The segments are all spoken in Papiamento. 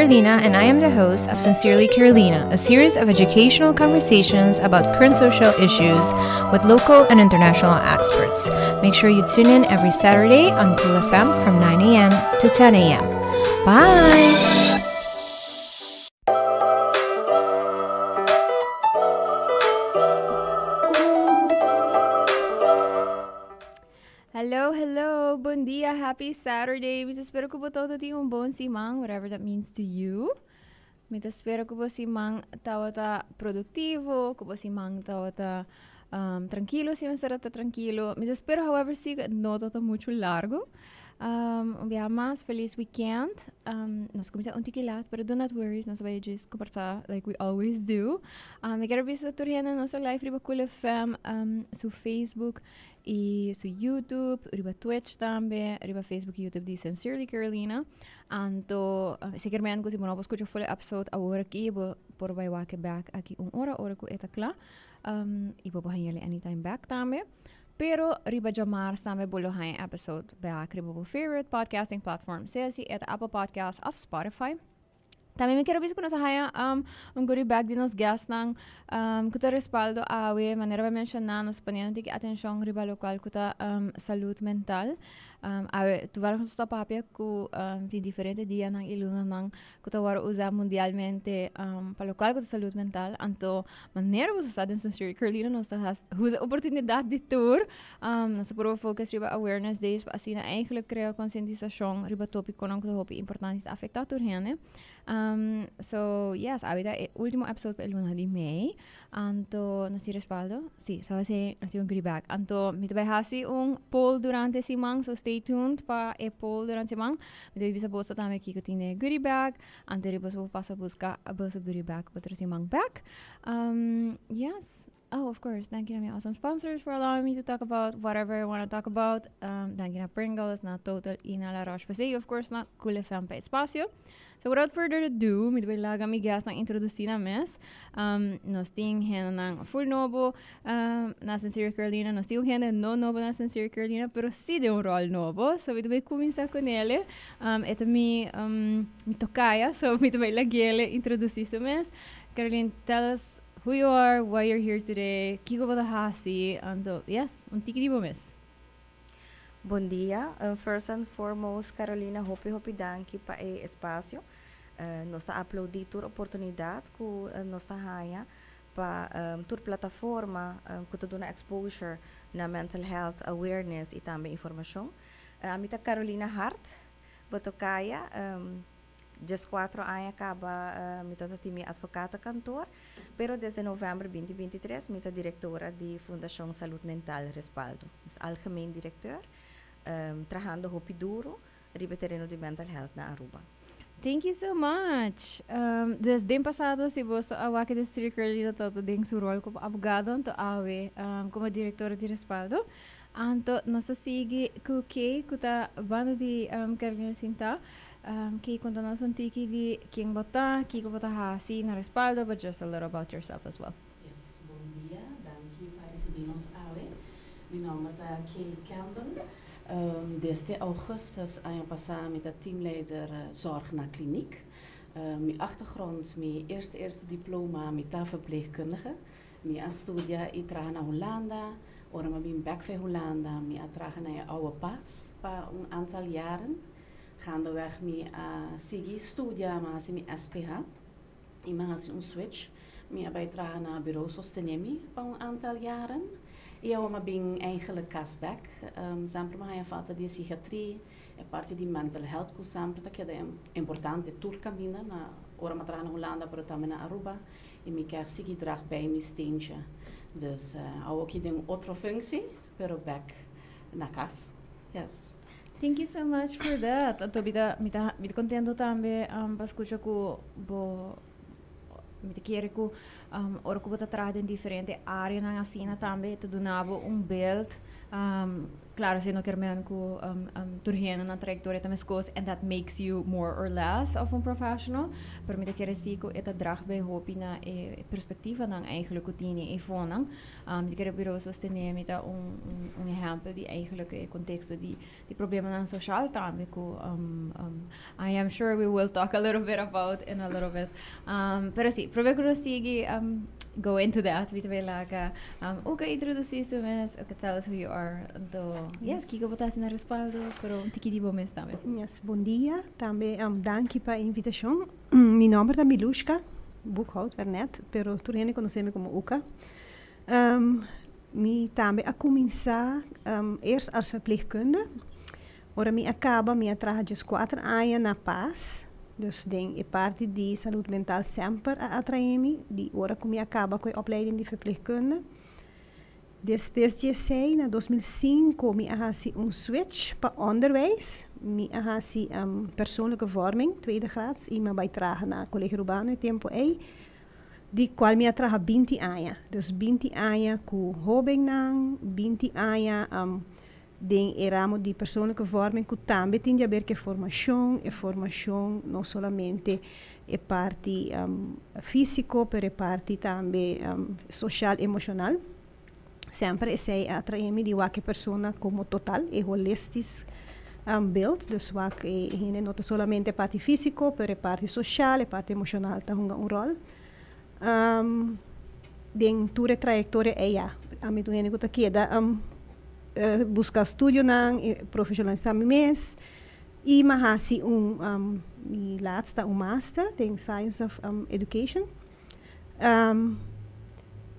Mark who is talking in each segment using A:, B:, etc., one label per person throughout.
A: Carolina and I am the host of Sincerely Carolina, a series of educational conversations about current social issues with local and international experts. Make sure you tune in every Saturday on Cool FM from 9 a.m. to 10 a.m. Bye! Hello, hello, bon dia, happy Saturday. Mi ta spera ku bo todo tin un bon siman, whatever that means to you. Mi ta spera ku bo siman tabata produktivo, ku bo siman tabata um, trankilo, si mester ta trankilo. Mi ta spera, however, si no tabata muchu largo. Um, un biaha mas, feliz weekend. Um, nos kuminsá un tiki laat, pero do not worry, nos bai djis kombersá like we always do. Um, mi ker bisa tur hende nos ta live riba Cool FM, um, su Facebook i su YouTube, riba Twitch tambe, riba Facebook i YouTube di Sincerely Carolina. Anto, uh, zeker men ku si bo no por skucha full episode awor aki, bo por bai wak e back aki un ora, ora ku e ta kla. Um, i bo por hañ'el anytime back tambe. Pero riba djamars tambe bo lo haña episode bek riba bo favorite podcasting platform, sea si e ta Apple Podcast of Spotify. Tambe mi quiero bisa ku nos a haña um, un goodie bag di nos guestnan um, ku ta respaldo awe, manera bo a menshoná, nos poniendo un tiki atenshon riba lokual ku ta um, salud mental. Um, awe, toevallig nos ta papia ku um, tin diferente dianan i lunanan ku ta wòrdu usá mundialmente um, pa lokual ku ta salud mental. Anto, manera boso sa den Sincerely Carolina, nos ta has usa oportunidat di tur. Um, nos ta purba focus riba awareness days pa asina eigenlijk krea konsientisashon riba topikonan ku ta hopi importante i ta afektá tur hende. Um, so, yes, awe ta e ultimo episode pa e luna di mei. Anto nos tin respaldo? Si, so hasi nos tin un goodie bag. Anto mi ta bai hasi un poll durante siman, so stay tuned pa e poll durante siman. Mi ta bai bisa boso tambe kiko tin den e goodie bag. Anto ri boso por pasa buska boso goodie bag otro siman bek. Um, yes. Oh, of course, danki na mi awesome sponsors for allowing me to talk about whatever I wanna talk about. Um, danki na Pringles, na Total y na La Roche-Posay y of course na Cool FM pa espacio. So without further ado, mi ta bay laga mi guestnan introduci nan mes. Um, nos tin hendenan full nobo um, na Sincere Carolina. Nos tin un hende no nobo na Sincere Carolina, pero sí den un rol nobo. So mi ta bay cuminsa con ele. Um, e ta mi, um, mi tocaya, so mi ta bay lag'ele introduci su mes. Caroline, tell us who you are, why you're here today, kiko bo ta haci, anto, yes, un tiki di bo mes.
B: Bon dia. First and foremost Carolina hopi hopi danki pa e espacio. Nos ta aplaudi tur oportunidad cu nos ta haya pa tur plataforma cu ta duna exposure na mental health awareness y tambe informacion. Ami ta Carolina Hart, Botocaya. Dieskuatro aña kaba mi tabata tin mi advocatenkantoor, pero desde november binti 23 mi ta direktora di Fundashon Salud Mental Respaldo. Dus algemeen directeur, trahando hopi duro riba e tereno di mental health na Aruba.
A: Thank you so much. Dus den pasado si boso a wak e District Carolina tabata den su rol como abogado anto awe como directora di Respaldo. Anto nos ta sigui cu Kay cu ta banda di Carolina sinta. Kay konta nos un tiki di ken bo ta, kiko bo ta hasi na Respaldo, but just a little about yourself as well.
C: Yes, bon dia, danki pa ricibi nos awe. Mi nomber ta Kay Campbell. Desde augustus aña pasa mi ta teamleider zorg na kliniek. Mi achtergrond, mi eerste eerste diploma, mi ta verpleegkundige. Mi a studia y traha na Hulanda. Ora mi a bin bek fe Hulanda, mi a traha na e Oude Pas pa un aantal jaren. Gaandeweg mi a sigui studia, mi a hasi mi SPH y mi a hasi un switch. Mi a bay traha na Bureau Sostenemi pa un aantal jaren y awor mi a bin eigenlijk cas bek. Semper mi a haya falta di e psichiatrie, e parti di mental health cu semper ta keda importante tur caminda na ora mi a traha na Hulanda pero tambe na Aruba y mi kier sigui draag bij mi steentje. Dus awor aki den otro functie pero bek na cas. Yes.
A: Thank you so much for that. Anto mi ta mi ta mi ta contento tambe um, pa scucha cu bo mi ta kere cu um, ora cu bo ta traha den diferente areanan asina tambe ta duna bo un beeld um, Claro, esey no kiermen cu tur hende nan trayectoria ta mescos and that makes you more or less of un professional, pero mi ta kere si cu e ta drag bij hopi na e perspectivanan eigenlijk cu tini eyfonan. Mi ta kere Bureau Sostene mi ta un ehempel di eigenlijk e contexto di problemanan social tambe cu I am sure we will talk a little bit about in a little bit. Pero si, prome cu nos sigui go into that, mi ta bay laga Uka introduci su mes. Uka, tell us who you are. Anto, yes, kico bo ta haci na Respaldo, pero un tiki di bo mes tambe.
D: Yes, bon dia. Tambe danki pa e invitacion. Mi nomber ta Milushka Boekhout Vernet, pero tur hende conoce mi como Uka. Mi tambe a cuminsa eerst als verpleegkunde. Ora mi a caba mi a traha 14 aña na Paz, dus den e parti di salud mental semper a atrae mi, di ora cu mi a caba cu e opleiding di verpleegkunde. Despues di esey na 2005 mi a haci un switch pa onderwijs. Mi a haci persoonlijke vorming, tweede graads, y mi a bay traha na Colegio Arubano e tempo ey, di cual mi a traha 20 aña. Dus 20 aña cu hobennan, 20 aña den e ramo di persoonlijke vorming cu tambe tin di haber cu e formacion, e formacion no solamente e parti fisico, pero e parti tambe social, emocional. Semper esey a atrae mi di wak e persona como total, e holistisch beeld. Dus wak e hende no ta solamente e parti fisico, pero e parti social, e parti emocional ta hunga un rol. Den tur e trayectoria ey ya, ami ta un hende cu ta keda busca studionan, profesionalisa mi mes y mi a haci un, mi laatst ta un master den Science of Education.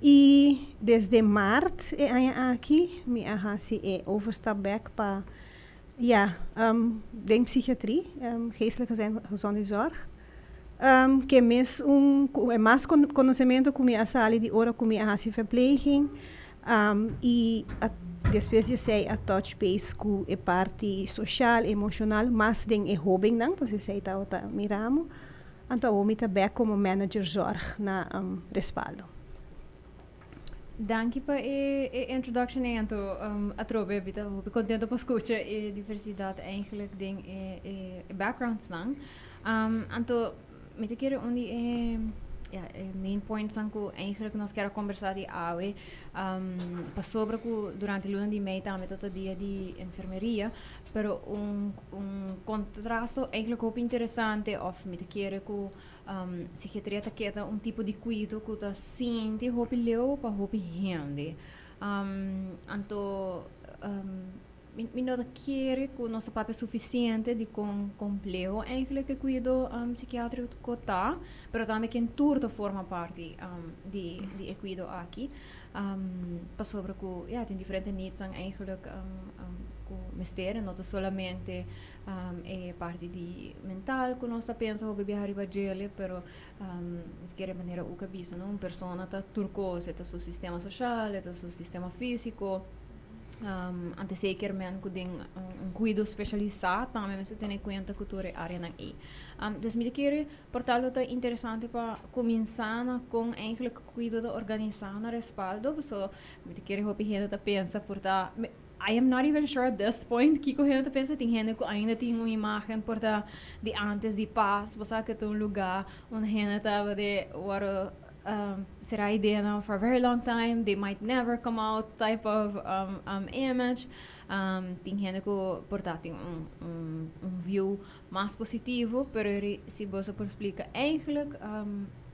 D: Y desde maart e aña aki mi a haci e overstap bek pa, ya, den psychiatrie, geestelijke gezondheidszorg. Ke mes un, e mas conocemento cu mi a sali di ora cu mi a haci verpleging y a despues di esey a touch base cu e parti social, emocional, mas den e hobennan, pues esey tabata mi ramo. Anto awor mi ta bek como manager zorg na Respaldo.
A: Danki pa e introduction ei, anto atrobe mi ta hopi contento pa scucha e diversidad eigenlijk den e backgroundsnan. Anto mi ta kere un di e, ja, e main pointsnan cu eigenlijk nos kier a combersa di awe, pasobra cu durante luna di mei tambe ta ta dia di enfermeria, pero un contrasto eigenlijk hopi interesante of mi ta kere cu psikiatria ta keda un tipo di kuido ku ta sinti hopi leu pa hopi hende. Anto mi no ta kere ku nos ta papia sufisiente di kon kompleho eigenlijk e kuido psikiatriko ta, pero tambe ken tur ta forma parti di e kuido aki. Pasobra ku ya tin diferente needsnan eigenlijk ku mester en no ta solamente e parti di mental ku nos ta pensa hopi biaha riba djele, pero kere manera Uka bisa, no? Un persona ta tur kos, e ta su sistema social, e ta su sistema físiko. Anto esei kier men ku den un kuido spesialisá tambe mester tene kuenta ku tur e áreanan ei. Dus mi ta kere por tal lo ta interesante pa kuminsá na kon eigenlijk kuido ta organisá na Respaldo, pasobra mi ta kere hopi hende ta pensa por ta. I am not even sure at this point kiko hende ta pensa. Tin hende ku ainda tin un imagen por ta di antes di Pas. Bo sa ku ta un lugá unda hende tabata di wòrdu será ideanan for a very long time, they might never come out type of image. Tin hende ku por ta tin un view mas positivo, pero si boso por splika eigenlijk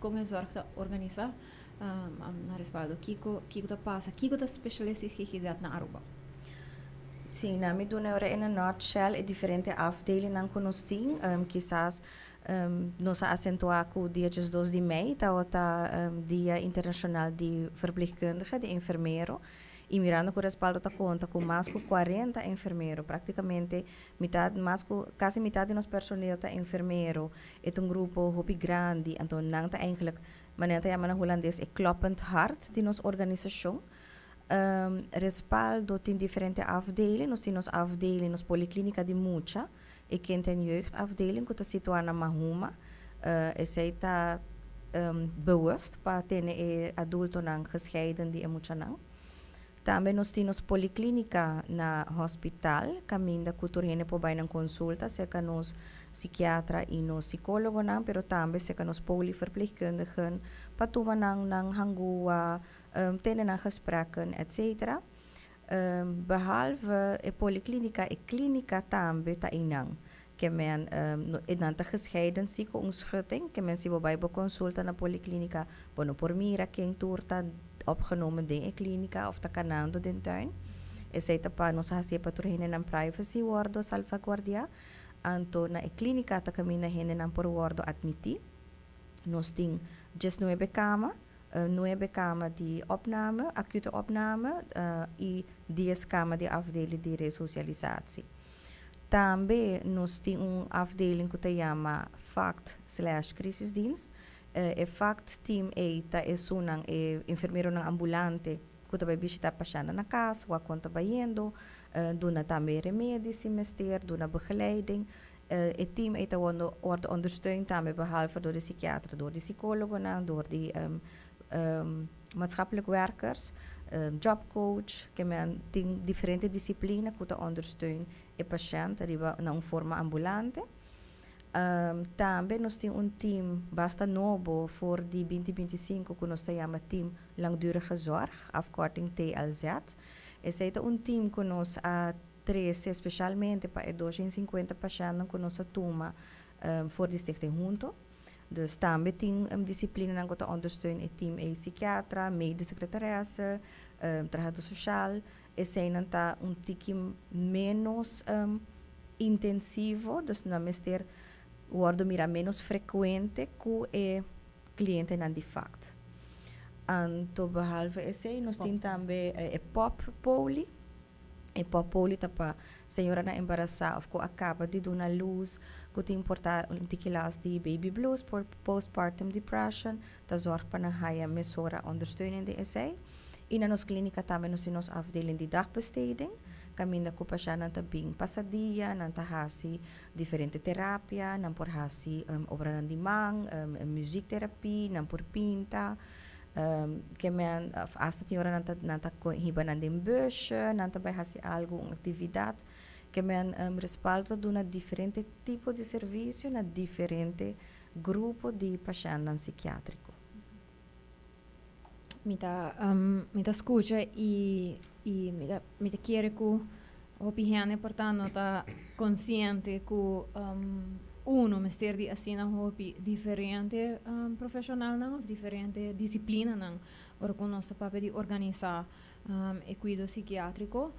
A: kon e zòrg ta organisá. Na Respaldo, kiko kiko ta pasa? Kiko ta specialistisch GGZ na Aruba?
B: Sí, na mi duna ora in a nutshell e diferente afdelingnan ku nos tin. Kisas nos a asentuá ku dia 12 di mei tabata Dia Internashonal di Verpleegkundige, di enfermero, i mirando ku Respaldo ta konta ku mas ku 40 enfermero, praktikamente mitat, mas ku kasi mitat di nos personeel ta enfermero. E ta un grupo hopi grandi, anto nan ta eigenlijk manera ta yama na hulandes e kloppend hart di nos organisashon. Respaldo tin diferente afdeling. Nos tin nos afdeling, nos poliklinika di mucha, e kind en jeugdafdeling ku ta situá na Mahuma. Esei ta bewust pa tene e adultonan gescheiden di e muchanan. Tambe nos tin nos poliklinika na hospital, kaminda ku tur hende por bai nan konsulta serka nos sikiatra i nos sikólogonan, pero tambe serka nos poliverpleegkundigen pa tuma nan nan hangua, tene nan gesprekken, etc. Behalve e poliklinika, e klinika tambe ta einan. Ke men, nan ta gescheiden si ku un schutting, ke men si bo bai bo konsulta na poliklinika, bo no por mira ken tur ta opgenomen den e klinika of ta kanando den tuin. Esei ta pa nos hasié pa tur hendenan privacy wòrdu salvaguardiá. Anto na e klinika ta kaminda hendenan por wòrdu atmití. Nos tin 19 kama, nuebe kama di opname, acute opname, i 10 kama di afdeling di resosialisatie. Tambe nos tin un afdeling ku ta yama FACT/crisisdienst. E FACT team ei ta esunnan e enfermeronan ambulante ku ta bai bishitá pashèntnan na kas, wak kon ta bayendo, duna tambe remedi si mester, duna begeleiding. E team ei ta wòrdu wòrdu ondersteund tambe behalve dor di sikiatra, dor di sikólogonan, dor di maatschappelijk werkers, jobcoach, ke men tin diferente disiplina ku ta ondersteun e pashènt riba na un forma ambulante. Tambe nos tin un team basta nobo for di 2025 ku nos ta yama Team Langdurige Zorg, afkorting TLZ. Esei ta un team ku nos a trese spesialmente pa e 250 pashèntnan ku nos a tuma for di Stichting Hunto. Dus tambe tin disiplinanan ku ta ondersteun e team ei, sikiatra, medisch secretaresse, trahadó sosial. Eseinan ta un tiki ménos intensivo, dus nan mester wòrdu mirá ménos frekuente ku e klientenan di FACT. Anto behalve esei nos tin tambe e pop poli. E pop poli ta pa señoranan embarasá òf ku a kaba di duna lus, ku tin por ta un tiki las di baby blues, postpartum depression, ta zòrg pa nan haya mesora ondersteuning den esei. I na nos klínika tambe nos tin nos afdeling di dagbesteding, kaminda ku pashèntnan ta bin pasa dia, nan ta hasi diferente terapia, nan por hasi obranan di man, muziektherapie, nan por pinta, ke men òf asta tin ora nan ta nan ta hiba nan den busje, nan ta bai hasi algu, un aktividat. Ke men Respaldo ta duna diferente tipo di servisio na diferente grupo di pashèntnan sikiátriko.
A: Mi ta mi ta skucha i i mi ta mi ta kere ku hopi hende por ta no ta konsiente ku uno mester di asina hopi diferente profeshonalnan òf diferente disiplinanan ora ku nos ta papia di organisá e kuido sikiátriko.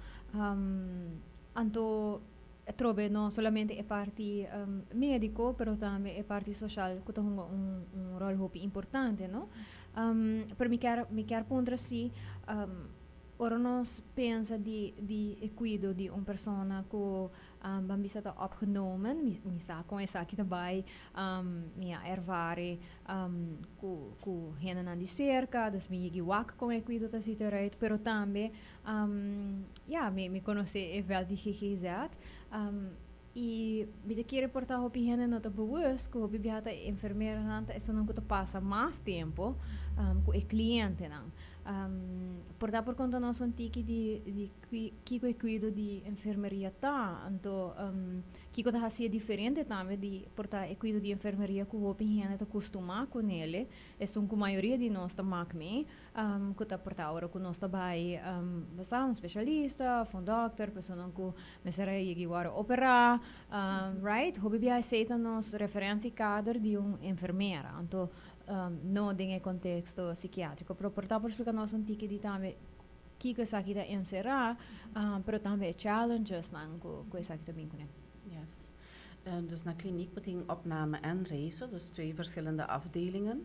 A: Anto Atrobe no solamente e parti medico, pero tambe e parti social cu ta hunga un un rol hopi importante, no? Pero mi kier mi kier puntra si ora nos pensa di di e cuido di un persona cu ban bisa ta opgenomen, mi mi sa con esaki ta bay, mi a ervare cu cu hendenan di cerca, dus mi yegi wak con e cuido ta ziet eruit, pero tambe Ya, mi mi konosé e vèlt di GGZ. I mi ta kere por ta hopi hende no ta bewust ku hopi biaha ta e enfermeronan ta esunnan ku ta pasa mas tempu ku e klientenan. Por ta por konta nos un tiki di di kiko e kuido di enfermeria ta? Anto kiko ta hasié diferente tambe di por ta e kuido di enfermeria ku hopi hende ta kustumá kunele, esun ku mayoria di nos ta mak mee. Ku ta porta ora ku nos ta bai bo sa un spesialista òf un dòkter, personan ku mester a yega i wòrdu operá, right? Hopi bia esei ta nos referensiekader di un enfermera, anto no den e konteksto sikiátriko. Pero por ta por splika nos un tiki di tambe kiko esaki ta enserá, pero tambe e challengesnan ku esaki ta bin kuné.
C: Yes. Dus na kliniek bo tin opname en reso, dus twee verschillende afdelingen.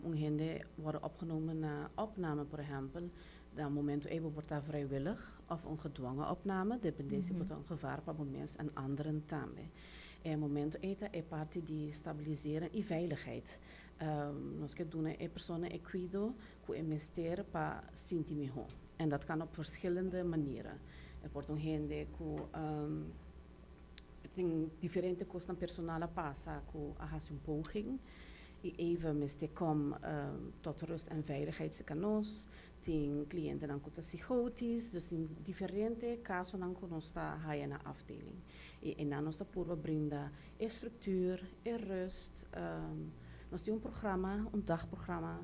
C: Un hende wòrdu opgenomen na opname, por ehèmpel, na momentu ei bo por ta vrijwillig òf un gedwongen opname, dependé si bo ta un gevaar pa bo mes en anderen tambe. E momentu ei ta e parti di stabiliseren i veiligheid. Nos ke duna e persona e kuido ku e mester pa sinti mihó. En dat kan op verschillende manieren. E por ta un hende ku tin diferente kosnan personal a pasa ku a hasi un poging. I even mester kom tot rust en veiligheid serka nos. Tin klientenan ku ta psigotisch, dus tin diferente kasonan ku nos ta haya na afdeling. I einan nos ta purba brinda e structuur, e rust. Nos tin un programa, un dagprogramma,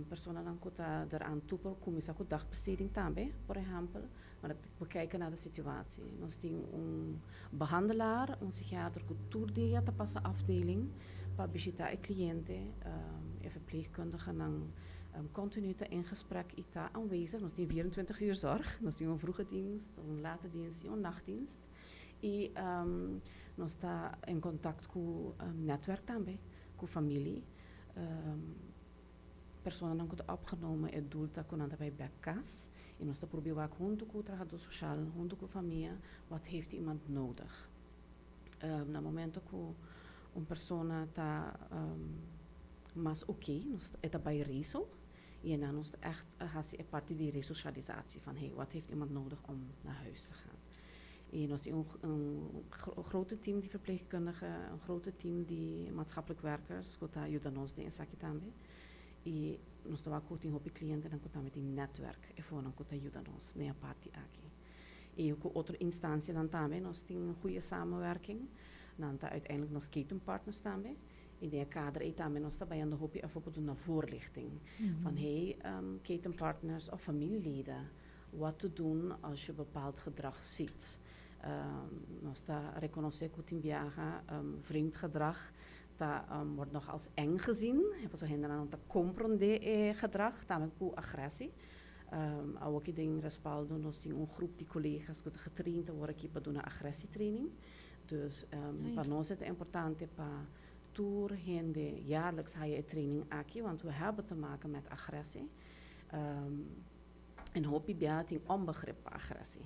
C: personanan ku ta eraan toe por kuminsá ku dagbesteding tambe, por ehèmpel. Maar we kijken naar de situatie. Nos tin un behandelaar, un psikiater ku tur dia ta pasa afdeling pa bishitá e kliente. E verpleegkundigenan continu ta in gesprek i ta aanwezig. Nos tin 24 uur zorg. Nos tin un vroege dienst, un late dienst i un nachtdienst. I nos ta in contact ku netwerk tambe, ku familie. Personanan ku ta opgenomen e doel ta ku nan ta bai bek kas i nos ta probeer wak huntu ku trahadó soshal, huntu ku famia, wat heeft iemand nodig. Na momento ku un persona ta mas oké, nos e ta bai reso i einan nos ta ègt hasi e parti di resosialisatie van hey, wat heeft iemand nodig om naar huis te gaan. I nos tin un grote team di verpleegkundigen, un grote team di maatschappelijk werkers ku ta yuda nos den esaki tambe. I nos ta wak ku tin hopi klientenan ku tambe tin netwerk efonan ku ta yuda nos den e parti aki. I ku otro instansianan tambe nos tin un goeie samenwerking. Nan ta uiteindelijk nos ketenpartners tambe. I den e kader ei tambe nos ta bayando hopi afo pa duna voorlichting van hey, ketenpartners of familieleden, Wat te doen als je bepaald gedrag ziet. Nos ta rekonosé ku tin biaha vreemd gedrag ta wordt nog als eng gezien. Pasobra hendenan no ta komprondé e gedrag, tambe ku agressie. Awoki den Respaldo nos tin un groep di kolegas ku ta getraind awor aki pa duna agressietraining. Dus pa nos e ta importante pa tur hende jaarlijks haya e training aki, want we hebben te maken met agressie. En hopi bia tin onbegrip pa agressie.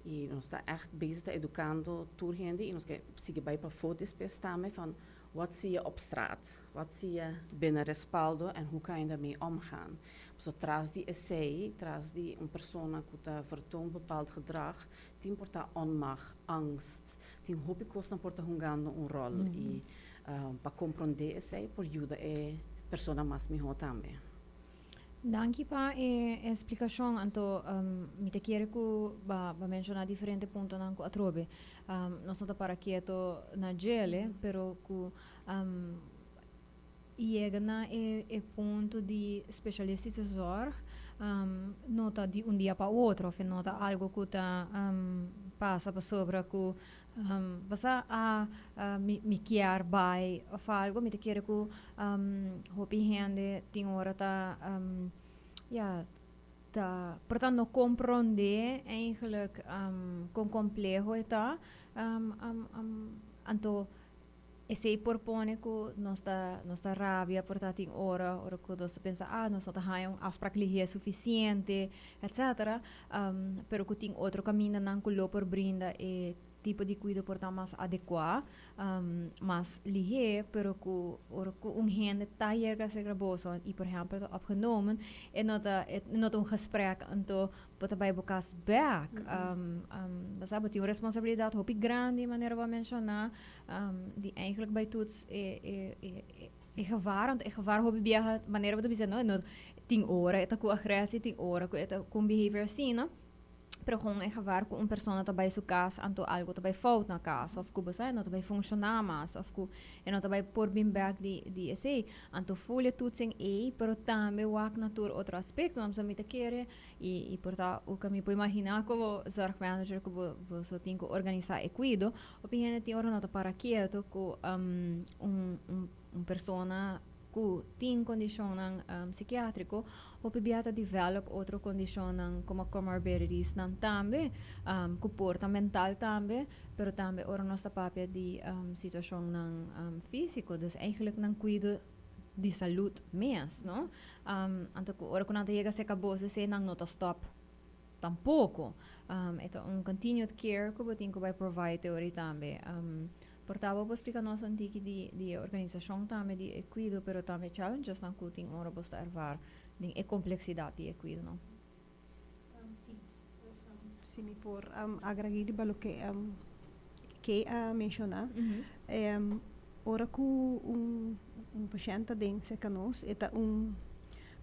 C: I nos ta ègt bezig ta edukando tur hende i nos ke sigui bai pafó despues tambe van wat zie je op straat, wat zie je binnen Respaldo en hoe kan je daarmee omgaan. Pasobra tras di esei, tras di un persona ku ta vertoon bepaald gedrag, tin por ta onmacht, angst, tin hopi kosnan por ta hungando un ròl i pa komprondé esei por yuda e persona mas mihó tambe.
A: Danki pa e esplikashon. Anto mi ta kere ku ba ba menshoná diferente puntonan ku atrobe nos no ta para keto na djele, pero ku yega na e e punto di specialistische zorg no ta di un dia pa otro of e no ta algo ku ta pasa pasobra ku Basa a mi mi kier bai of algo mi ta kere ku hopi hende tin ora ta ya ta por ta no komprondé eigenlijk kon kompleho e ta anto Esei por pone ku nos ta nos ta rabia por ta tin ora, ora ku nos ta pensa ah nos no ta haña un afsprak lihé sufisiente etcetera, pero ku tin otro kamindanan ku lo por brinda e tipo di kuido por ta mas adekuá, mas lihé, pero ku ora ku un hende ta yerga serka boso i por ehèmpel ta opgenomen e no ta e no ta un gesprek anto Bo ta bai bo kas bek. Bo sa bo tin un responsabilidat hopi grandi manera bo a menshoná di eigenlijk bai toets e e e e gevaar want e gevaar hopi biaha manera bo ta bisa no e no tin ora e ta ku agresie tin ora ku e ta ku un behavior asina pero kon e gevaar ku un persona ta bai su kas anto algo ta bai fout na kas of ku bo sa e no ta bai funshoná mas of ku e no ta bai por bin bek di di esei anto ful e toetsing ei pero tambe wak na tur otro aspektonan pasobra mi ta kere I por ta u ka mi por imaginá komo zorgmanager ku bo boso tin ku organisá e kuido, hopi hende tin ora no ta para kieto ku un un persona ku tin kondishonnan sikiátriko, hopi bia ta develop otro kondishonnan komo comorbidities-nan tambe, ku por ta mental tambe, pero tambe ora nos ta papia di situashonnan físiko. Dus eigenlijk nan kuido di salud mes, no? Anto cu ora cu nan ta yega cerca bos esey nan no ta stop tampoco. E ta un continued care cu bo tin cu bay provide te ora tambe. Por ta bo por splica nos un tiki di di e organisacion tambe di e cuido pero tambe challenges nan cu tin ora bos ta ervaar den e complexidad di e cuido, no?
D: Si, dus si mi por agrega riba loke Kay a menciona. Ora ku un pashènt ta den serka nos, e ta un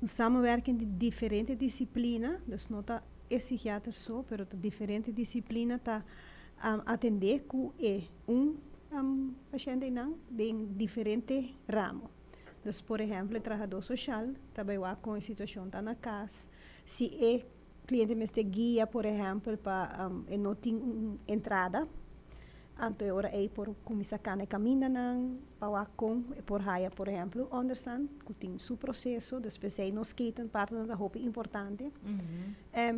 D: samenwerking di diferente disiplina, dus no ta e psikiater so, pero ta diferente disiplina ta atendé ku e un pashènt einan den diferente ramo. Dus por ehèmpel e trahadó soshal ta bai wak kon e situashon ta na kas, si e kliente mester guia por ehèmpel pa e no tin un entrada, anto e ora ei por kuminsá kana e kamindanan pa wak kon e por haya por ehèmpel un onderstand ku tin su proseso, dus p'esei nos ketenpartner ta hopi importante.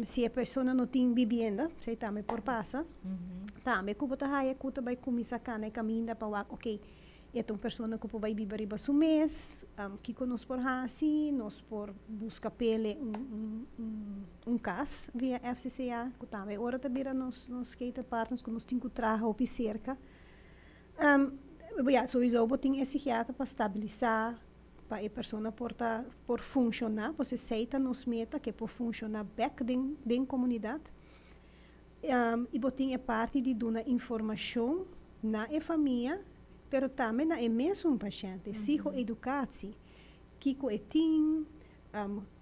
D: Si e persona no tin bibienda, esei tambe por pasa. Tambe ku bo ta haya ku ta bai kuminsá kana e kaminda pa wak okey e ta un persona ku por bai biba riba su mes, kiko nos por hasi, nos por buska p'ele un kas via FCCA, ku tambe ora ta bira nos ketenpartners ku nos tin ku traha hopi serka. Ya, souiso bo tin e psikiatra pa stabilisá, pa e persona por ta por funshoná, pasobra esei ta nos meta, ku e por funshoná bèk den komunidat. I bo tin e parti di duna informashon na e famia, pero tambe na e mesun pashènt, psycho-educatie, kiko e tin,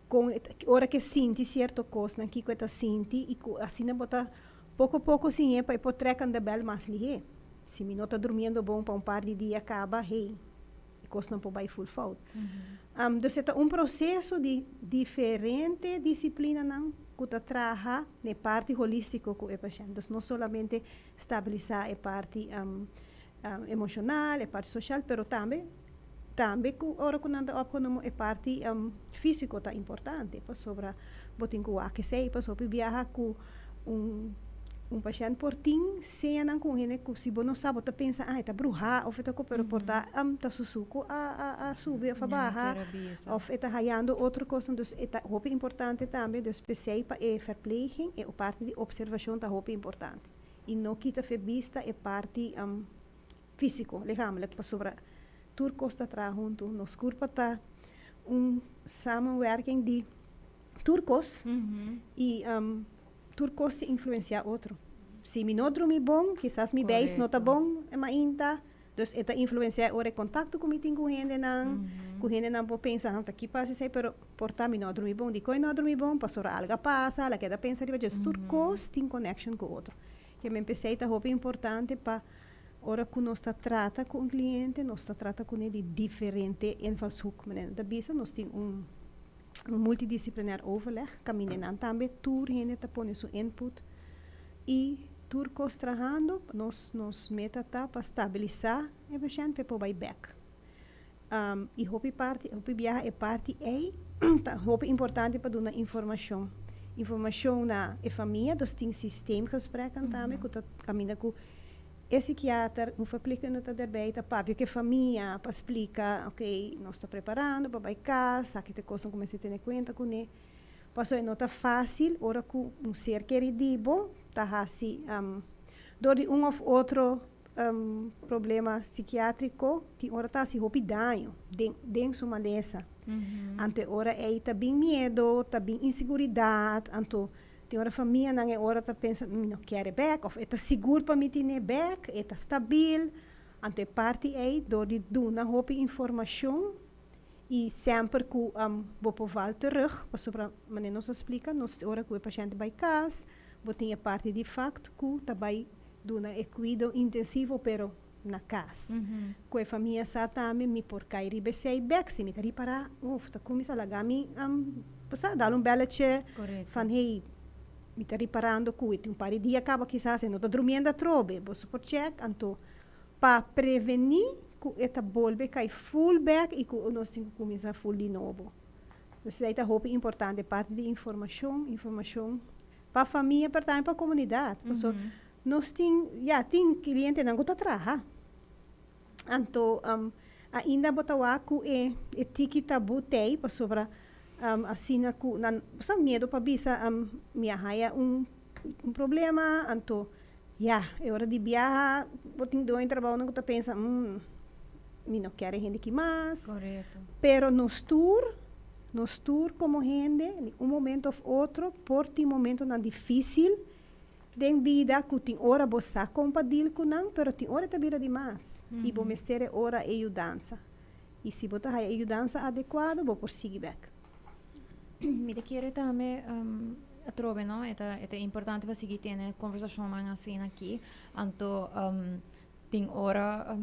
D: kon e ora ku e sinti sierto kosnan, kiko e ta sinti i ku asina bo ta poko poko siñ'é pa e por trèk aan de bèl mas lihé. Si mi no ta durmiendo bon pa un par di dia kaba, hey, e kosnan por bai ful fout. Dus e ta un proseso di diferente disiplinanan ku ta traha na e parti holístiko ku e pashènt. Dus no solamente stabilisá e parti emoshonal, e parti soshal, pero tambe tambe ku ora ku nan ta opgenomen e parti físiko ta importante pasobra bo tin ku wak esei pasobra hopi biaha ku un un pashènt por tin señanan ku un hende ku si bo no sa bo ta pensa ah e ta bruhá òf e ta ku pero por ta ta su suku a a a subi òf a baha òf e ta hayando otro kosnan dus e ta hopi importante tambe dus p'esei pa e verpleging e parti di opservashon ta hopi importante i no kita fe bista e parti físiko lichamelijk pasobra tur kos ta traha huntu nos kurpa ta un samenwerking di tur kos i tur kos ta influencia otro. Si mi no drumi bon, kisas mi beis no ta bon mainta, dus e ta influencia ora e contacto cu mi tin cu hendenan, cu hendenan por pensa, han ta ki pasa esey, pero por ta mi no a drumi bon. Dicon e no a drumi bon? Pasobra algo a pasa, al a keda pensa riba dje. Dus tur kos tin connection cu otro. Ke p'esey ta hopi importante pa ora cu nos ta trata cu un cliente, nos ta trata cune di diferente invalshoek. Manera ta bisa, nos tin un multidisciplinair overleg, caminda nan tambe tur hende ta pone su input y tur cos trahando, nos meta ta pa stabilisa e pashent pa e por bay bek. Y hopi parti, hopi biaha e parti ey ta hopi importante pa duna informacion. Informacion na e famia, dus tin systeemgesprekken tambe cu ta caminda cu e psikiater, un verpleegkundige ta derbij, ta papia cu e famia pa splica, ok, nos ta preparando pa bay cas, aki ta e cosnan cu mester tene cuenta cune. Pasobra e no ta facil ora cu un ser keri di bo ta haci door di un of otro problema psikiatrico tin ora ta haci hopi daño den su malesa. Anto e ora ey ta bin miedo, ta bin inseguridad, anto tin ora famianan e ora ta pensa mi no kier e bek of e ta sigur pa mi tine bek, e ta stabil. Anto e parti ey door di duna hopi informacion y semper cu bo por val terug pasobra manera nos a splica nos ora cu e pashente bay cas bo tin e parti di fact cu ta bay duna e cuido intensivo pero na cas. Cu e famia sa tambe mi por cay riba esey bek si mi ta ripara uf ta cuminsa laga mi bo sa dal un belletje van hey mi ta riparando cu e tin un par di dia caba kisas e no ta drumiendo atrobe boso por check anto pa preveni cu e ta bolbe cay full bek y cu nos tin cu cuminsa full di nobo. Dus esey ta hopi importante parti di informacion, informacion pa famia pero tambe pa comunidad pasobra nos tin ya tin clientenan cu ta traha anto ainda bo ta wak cu e tiki tabu tey pasobra asina cu nan sa miedo pa bisa mi a haya un problema anto ya e ora di biaha bo tin doño trabounan cu ta pensa mi no kier e hende aki mas pero nos tur nos tur como hende di un momento of otro por tin momentonan dificil. Den bida ku tin ora bo sa kon pa deal ku nan, pero tin ora ta bira dimas. I bo mester e ora e yudansa. I si bo ta haya e yudansa adekuado, bo por sigui bek.
A: Mi ta kere tambe atrobe, no, e ta importante pa sigui tene konversashonnan asina aki. Anto tin ora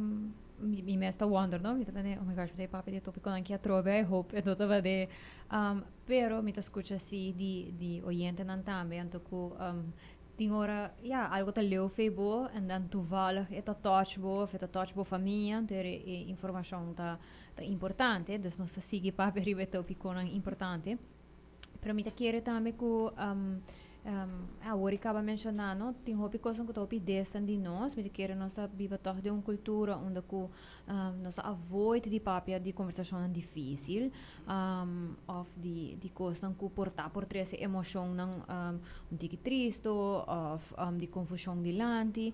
A: mi mes ta wonder, no, mi ta pensa: "Oh my gosh, mi ta papia di e topikonan aki atrobe, I hope e no tabata de." Pero mi ta skucha si di oyentenan tambe, anto ku tin ora, ja, algo ta leu fei bo en dan toevallig e ta touch bo of e ta touch bo famia, anto e informashon ta importante. Dus nos ta sigui papia riba e topikonan importante. Pero mi ta kere tambe ku awor i kaba menshoná, no, tin hopi kosnan ku ta hopi distant di nos. Mi ta kere nos ta biba tòg den un kultura unda ku nos ta avoid di papia di konversashonnan difísil òf di kosnan ku por ta por trese emoshonnan un tiki tristu òf di konfushon dilanti.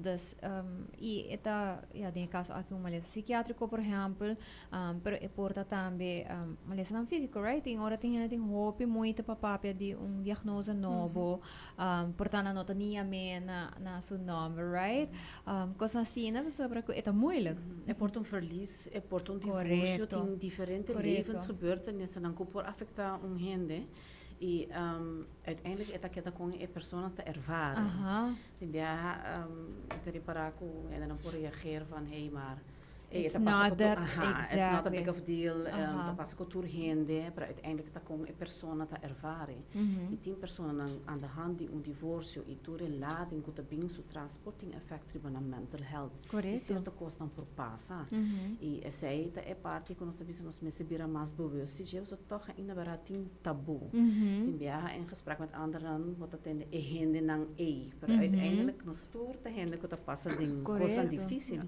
A: Dus i e ta, ya, den e kaso aki un malesa sikiátriko, por ehèmpel, pero e por ta tambe malesanan físiko, right? Tin ora tin hende tin hopi moeite pa papia di un diagnose nobo, por ta nan no ta ni yam'é na su nòmber, right? Kosnan asina pasobra ku e ta moeilijk.
C: E por ta un verlies, e por ta un divorsio, tin diferente levensgebeurtenissen ku por afektá un hende i uiteindelijk e ta keda kon e persona ta ervaren. Tin biaha mi ta ripará ku hendenan por reageer van hey, maar hey,
A: It's
C: e ta pasa
A: not
C: ku
A: that,
C: aha, it's not a big of deal, ta pasa ku tur hende, pero uiteindelijk ta kon e persona ta ervaren. I tin personanan aan de hand di un divorsio i tur e lading ku ta bin su tras por tin effect riba nan mental health. I sierto kosnan por pasa. I esei ta e parti ku nos ta bisa nos mester bira mas bewust di dje, pasobra tòg ainda bera tin taboe. Tin biaha in gesprek met andernan bo ta tende e hendenan ei, pero uiteindelijk nos tur ta hende ku ta pasa den kosnan difísil.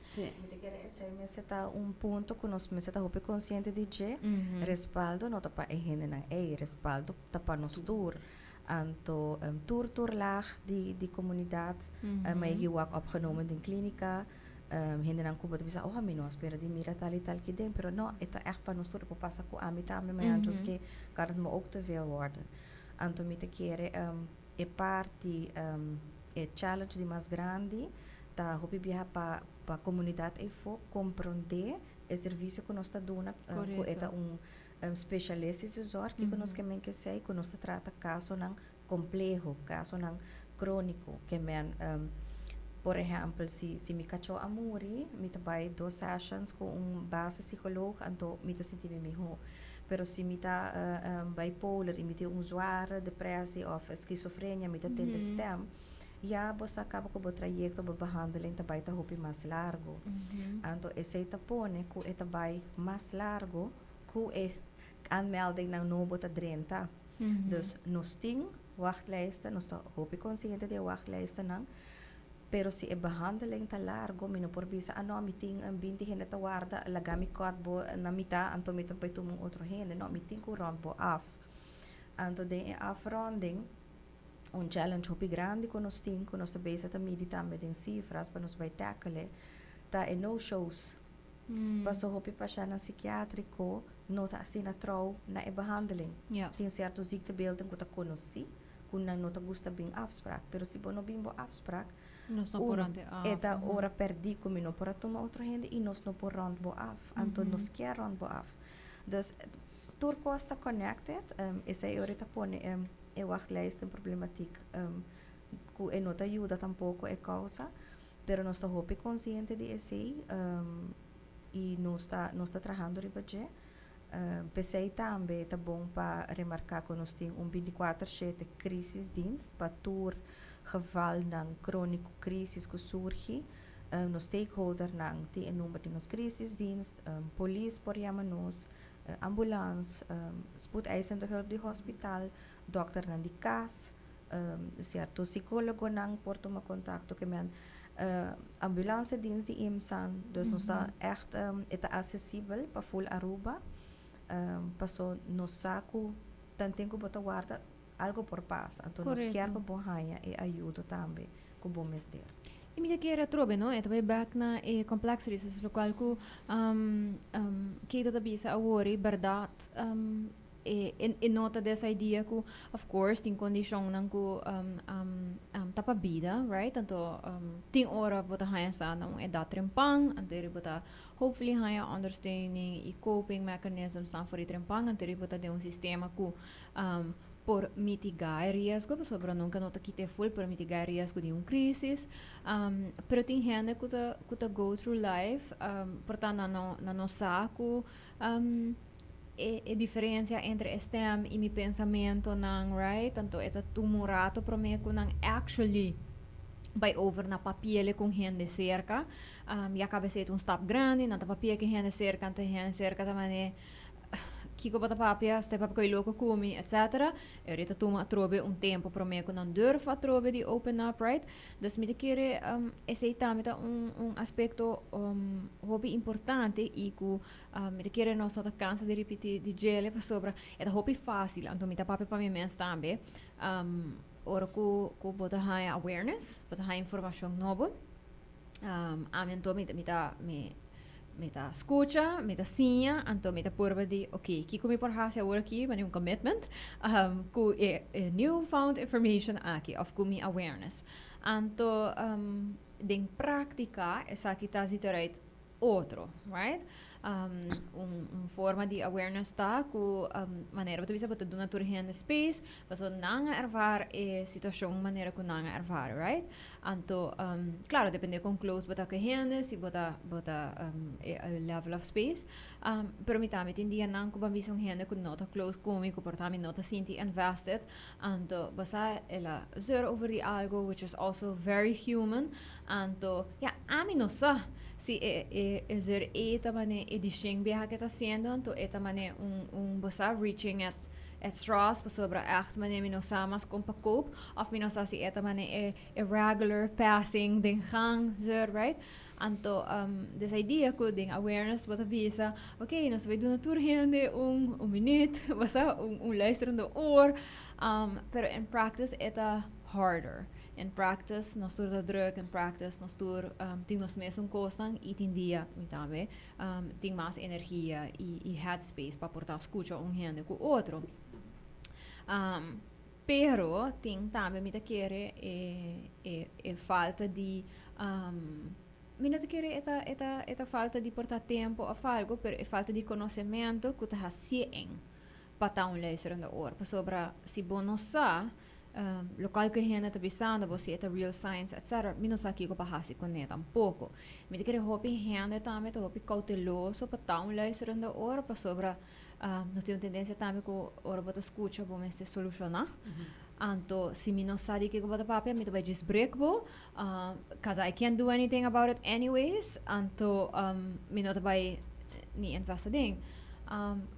C: Sí.
B: Mi ta kere esei mester ta un punto ku nos mester ta hopi konsiente di dje. Respaldo no ta pa e hendenan ei, respaldo ta pa nos tur. Anto tur laag di komunidat mi a wak opgenomen den klínika. Hendenan ku bo ta bisa: "Oh, ami no a spera di mira tal i tal kiden," pero no, e ta ègt pa nos tur. E por pasa ku ami tambe mañana, dus ke kan het me ook te veel worden. Anto mi ta kere e parti, e challenge di mas grandi ta hopi biaha pa komunidat eifó komprondé e servisio ku nos ta duna, ku e ta un specialistische zorg. Kiko nos ke men ke esei? Ku nos ta trata kasonan kompleho, kasonan króniko. Ke men, por ehèmpel, si mi kachó a muri, mi ta bai dos sessions ku un basispsycholoog, anto mi ta sinti mi mihó. Pero si mi ta bipolar i mi tin un zware depressie òf skizofrenia, mi ta tende stem, ya bo sa kaba ku bo trayekto, bo behandeling ta bai ta hopi mas largu. Anto esei ta pone ku e ta bai mas largu ku e aanmeldingnan nobo ta drenta. Dus nos tin wachtlijsten, nos ta hopi konsiente di e wachtlijstennan, pero si e behandeling ta largu, mi no por bisa: "Ah no, mi tin 20 hende ta warda, laga mi kòrt bo na mitá, anto mi ta bai tuma un otro hende." No, mi tin ku rond bo af. Anto den e afronding, un challenge hopi grandi ku nos tin, ku nos ta bezig ta midi tambe den sifras pa nos bai tackle, ta e no-shows. Paso hopi pashèntnan sikiátriko no ta asina trou na e behandeling. Tin sierto ziektebeelden ku ta konosí ku nan no ta gusta bin afspraak. Pero si bo no bin bo afspraak,
A: nos no por
B: uno,
A: rond e af.
B: E ta ora pèrdí ku mi no por a tuma otro hende i nos no por rond bo af. Anto nos kier rond bo af. Dus tur kos ta connected. Esei ora ta pone e wachtlijsten problematiek ku e no ta yuda tampoko e kousa. Pero nos ta hopi konsiente di esei i nos ta trahando riba dje. P'esei tambe ta bon pa remarká ku nos tin un 24/7 crisisdienst pa tur gevalnan króniko, krísis ku surgi. Nos stakeholdernan tin e number di nos crisisdienst, polis por yama nos, ambulans, spoedeisende hulp di hospital, dòkternan di kas, sierto psikólogonan por tuma kontakto ku men, ambulancedienst di IMSAN. Dus nos ta ègt, e ta asesibel pa ful Aruba, paso nos sa ku tanten ku bo ta warda algo por pasa, anto nos kier pa bo haña e ayudo tambe ku bo mester.
A: I mi ta kere atrobe, no? E ta bai bek na e complexities, lokual ku Keita ta bisa awor, e bèrdat. E no ta this idea ku, of course, tin kondishonnan ku ta pa bida, right? Anto tin ora bo ta haña sa na un edat trempan, anto eri bo ta hopefully haña ondersteuning i coping mechanisms nan for di trempan, anto eri bo ta den un sistema ku por mitigá e riesgo, pasobra nunka no ta kita e full, pero mitigá e riesgo di un crisis. Pero tin hende ku ta go through life, por ta nan no sa ku e diferensia entre stem i mi pensamentonan, right? Anto e ta tuma un rato promé ku nan actually bai over na papia ku hende serka. Ya kaba esei un stap grandi, nan ta papia ku hende serka, anto hende serka ta manera kiko bo ta papia, stoi papia ku loko ku mi, etc. E ora ta tuma atrobe un tempu promé ku nan durf atrobe di open up, right? Dus mi ta kere esei tambe ta un aspekto hopi importante i ku mi ta kere nos no ta kansa di ripití di djele pasobra e ta hopi fásil, anto mi ta papia pa mi mes tambe. Ora ku bo ta haña awareness, bo ta haña informashon nobo. Ami anto mi ta skucha, mi ta siña, anto mi ta purba di, ok, kiko mi por hasi awor aki, manera un commitment, ku e newfound information aki, of ku mi awareness. Anto, den práktika, esaki ta ziet eruit otro, right? Un forma di awareness ta ku manera bo ta bisa bo ta duna tur hende space, paso nan a ervaar e situashon manera ku nan a ervaar, right? Anto, claro, depende kon close bo ta ku hende, si bo ta e level of space. Pero mi tambe tin dianan ku ban bisa un hende ku no ta close ku mi, ku por ta mi no ta sinti invested. Anto, bo sa el a zeur over di algo, which is also very human. Anto, ja, ami no sa si e zeur e ta mane e di 100 biaha ku ta hasiendo, anto e ta mane un bo sa reaching at straws pasobra echt mane mi no sa mas kon pa cope, of mi no sa si e ta mane e regular passing den gang zeur, right? Anto, this idea ku den awareness bo ta bisa, ok, nos bai duna tur hende un minuut, bo sa, un luisterende oor, pero in practice e ta harder. In practice, nos tur ta druk, in practice, nos tur tin nos mesun kosnan i tin dia, mi tambe, tin mas energia i headspace pa por ta skucha un hende ku otro. Pero tin tambe, mi ta kere, e falta di mi no ta kere e ta falta di por ta tempu of algo, pero e falta di konosementu ku ta hasié pa ta un luisterende oor. Pasobra si bo no sa lokual ku hende ta bisando bo, si e ta real science, etc., mi no sa kiko pa hasi kuné tampoko. Mi ta kere hopi hende tambe ta hopi kouteloso pa ta un luisterende oor, pasobra nos tin un tendensia tambe ku ora bo ta skucha, bo mester solushoná. Anto, si mi no sa di kiko bo ta papia, mi ta bai djis break bo, 'cause I can't do anything about it anyways. Anto, mi no ta bai ni investa den.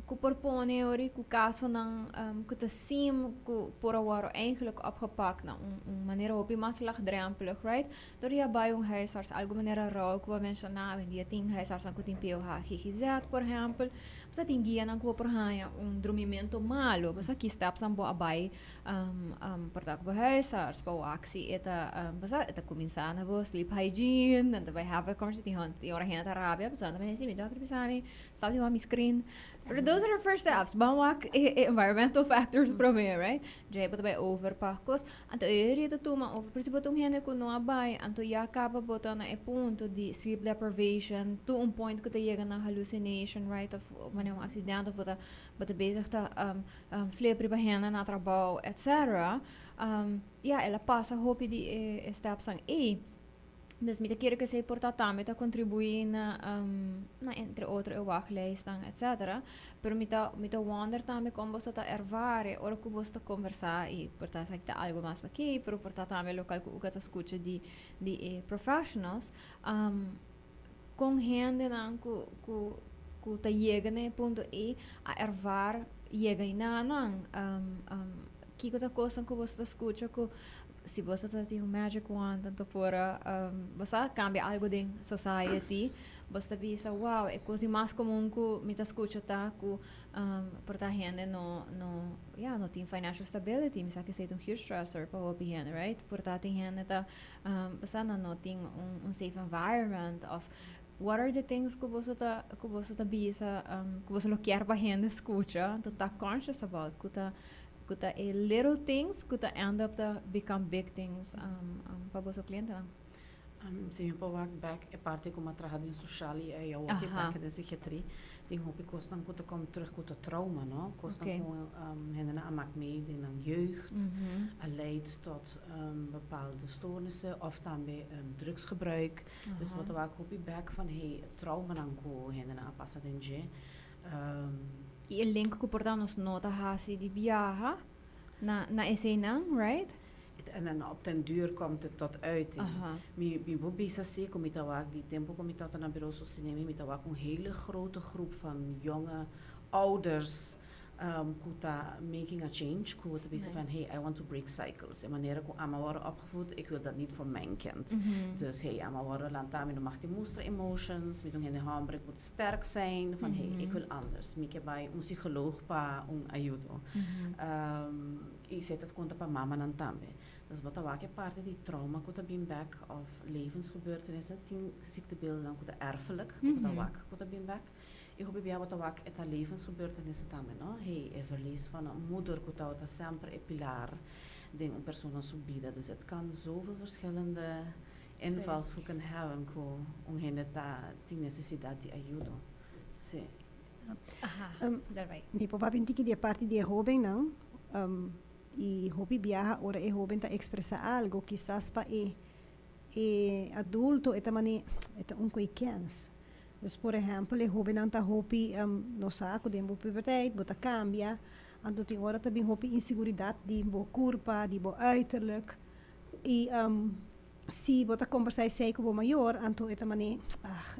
A: Ku por pone ori ku kasonan ku ta sim ku por a wòrdu eigenlijk opgepakt na un manera hopi mas laagdrempelig, right? Dor di a bai un huisarts, algu manera rou ku bo a menshoná, awendia tin huisartsnan ku tin POH GGZ, por ehèmpel. Bo sa tin guianan ku bo por haña un drumimentu malu. Bo sa ki stepsnan bo a bai por ta ku bo huisarts pa wak si e ta, bo sa, e ta kuminsá na bo sleep hygiene, nan ta bai have a conversation. Tin ora hende ta rabia, bo sa nan ta bisa, mi dòkter bisa mi stop di wak mi screen. Pero those are the first steps. Ban wak e environmental factors promé, right? Djei bo ta bai over pa kos. Anto e ora ta tuma over. Pero si bo ta un hende ku no a bai, anto ya kaba bo ta na e punto di sleep deprivation, to un point ku ta yega na hallucination, right? Of wanneer un accident, of bo ta bezig ta flip riba hende na trabou, etc. Ja, el a pasa hopi di e stepsnan ei. Dus mi ta kere ku esei por ta tambe ta kontribuí na entre otro e wachtlijstnan, etc. Pero mi ta wonder tambe kon boso ta ervare ora ku boso ta kombersá i por ta esaki ta algu mas pa kei, pero por ta tambe lokal ku uka ta skucha di e professionals. Kon hendenan ku ta yega na e punto ei a ervaar yega einanan? Kiko ta kosnan ku boso ta skucha ku si boso ta tin un magic wand, anto por bo sa kambia algu den society, boso ta bisa, "Wow, e kos di mas komun ku mi ta skucha ta ku por ta hende no, ja, no tin financial stability." Mi sa ku esei ta un huge stressor pa hopi hende, right? Por ta tin hende ta bo sa nan no tin un safe environment of What are the things ku boso ta bisa, ku boso lo kier pa hende skucha, to ta conscious about, ku ta e little things ku ta end up to become big things pa boso klientenan?
C: Si mi por wak back e parti ku m'a traha den sosial i ei awor ku back den psikiatria, tin hopi kosnan ku ta kom terug ku ta trauma, no? Kosnan ku hendenan a mak mee den nan jeugd, a leidt tot bepaalde stoornissen of tambe drugsgebruik. Dus bo ta wak hopi back van, hey, traumanan ku hendenan a pasa den dje.
A: I e link ku por ta nos no ta hasi di biaha na eseinan, right?
C: En dan op den duur komt het tot uiting. Mi por bisa si, ku mi ta wak di tempu ku mi tabata na bureau Sostenemi, mi ta wak un hele grote groep van jonge ouders ku ta making a change, ku ta bisa van, "Hey, I want to break cycles. E manera ku ami a wòrdu opgevoed, ik wil dat niet voor mijn kind. Dus hey, ami a wòrdu lantá, mi no mag di mustra emotions, mi ta un hende hòmber, ik moet sterk zijn, van hey, ik wil anders. Mi ke bai un psicoloog pa un ayudo." I esei ta konta pa mamanan tambe. Dus bo ta wak e parti di trauma ku ta bin back of levensgebeurtenissen, tin ziektebeelden ku ta erfelijk, ku ta wak ku ta bin back. I hopi bia bo ta wak e ta levensgebeurtenissen tambe, no? Hey, e verlies van een moeder ku ta semper e pilar den un persona su bida. Dus het kan zoveel verschillende invalshoeken hebben ku un hende ta tin nesesidat di ayudo. Si.
A: Daarbij.
D: Mi por papia un tiki di e parti di e hóbennan. I hopi biaha ora e hóben ta ekspresá algu, kisas pa e adulto e ta manera e ta un koi kens. Dus, por ehèmpel, e hóbennan ta hopi, nos sa ku den bo puberteit bo ta kambia, anto tin ora ta bin hopi inseguridat di bo kurpa, di bo uiterlijk. I si bo ta kombersá esei ku bo mayor, anto e ta manera, ah,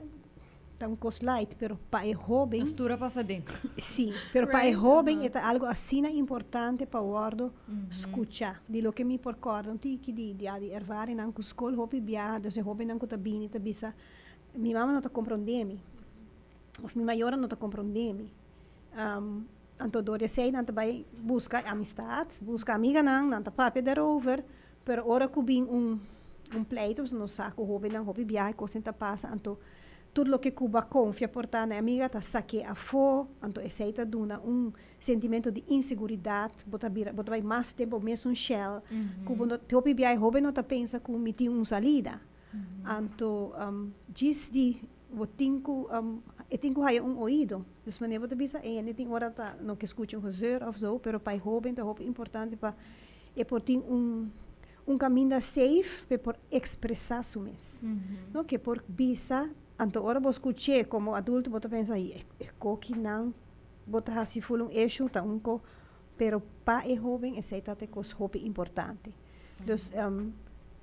D: ta un kos light, pero pa e hóben
A: Postura pasa den.
D: Si, pero pa e hóben e ta algu asina importante pa wòrdu skuchá. Di loke mi por kòrda un tiki di ervaringnan ku skol hopi biaha, dus e hóbennan ku ta bini ta bisa, "Mi mama no ta komprondé mi. Of mi mayornan no ta komprondé mi." Anto dor di esei nan ta bai buska amistat, buska amiganan, nan ta papia daarover, pero ora ku bin un pleito, nos sa ku hóbennan hopi biaha e kosnan ta pasa, anto tur loke ku bo a konfia por ta na e amiga ta sak'é afó, anto esei ta duna un sentimento di inseguridat, bo ta bira, bo ta bai mas den bo mesun shell, ku bo no, hopi biaha e hóben no ta pensa ku mi tin un salida. Anto djis di bo tin ku e tin ku haya un oido. Dus manera bo ta bisa e hende tin ora ta no ke skucha un gezeur of zo, pero pa e hóben ta hopi importante pa e por tin un kaminda safe pa e por ekspresá su mes. No ke por bisa, anto ora bo skuch'é komo adulto bo ta pensa, "Ai, e kokinan bo ta hasi ful un issue, ta un ko", pero pa e hóben esei ta e kos hopi importante. Dus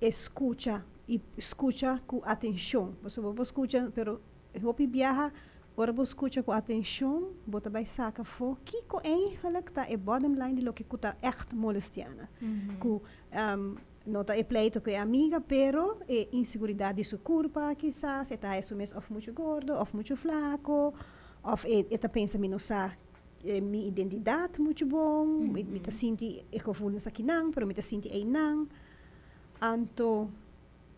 D: e skucha i skucha ku atenshon. Pasobra bo por skucha, pero hopi biaha ora bo skucha ku atenshon bo ta bai saka afó kiko eigenlijk ta e bottom line di loke ku ta ègt molestiá nan. Ku no ta e pleito ku e amiga, pero e inseguridat di su kurpa kisas, e ta haya su mes òf muchu gordo òf muchu flako, òf e ta pensa, "Mi no sa mi identidat muchu bon, mi ta sinti e gevoelens akinan, pero mi ta sinti einan." Anto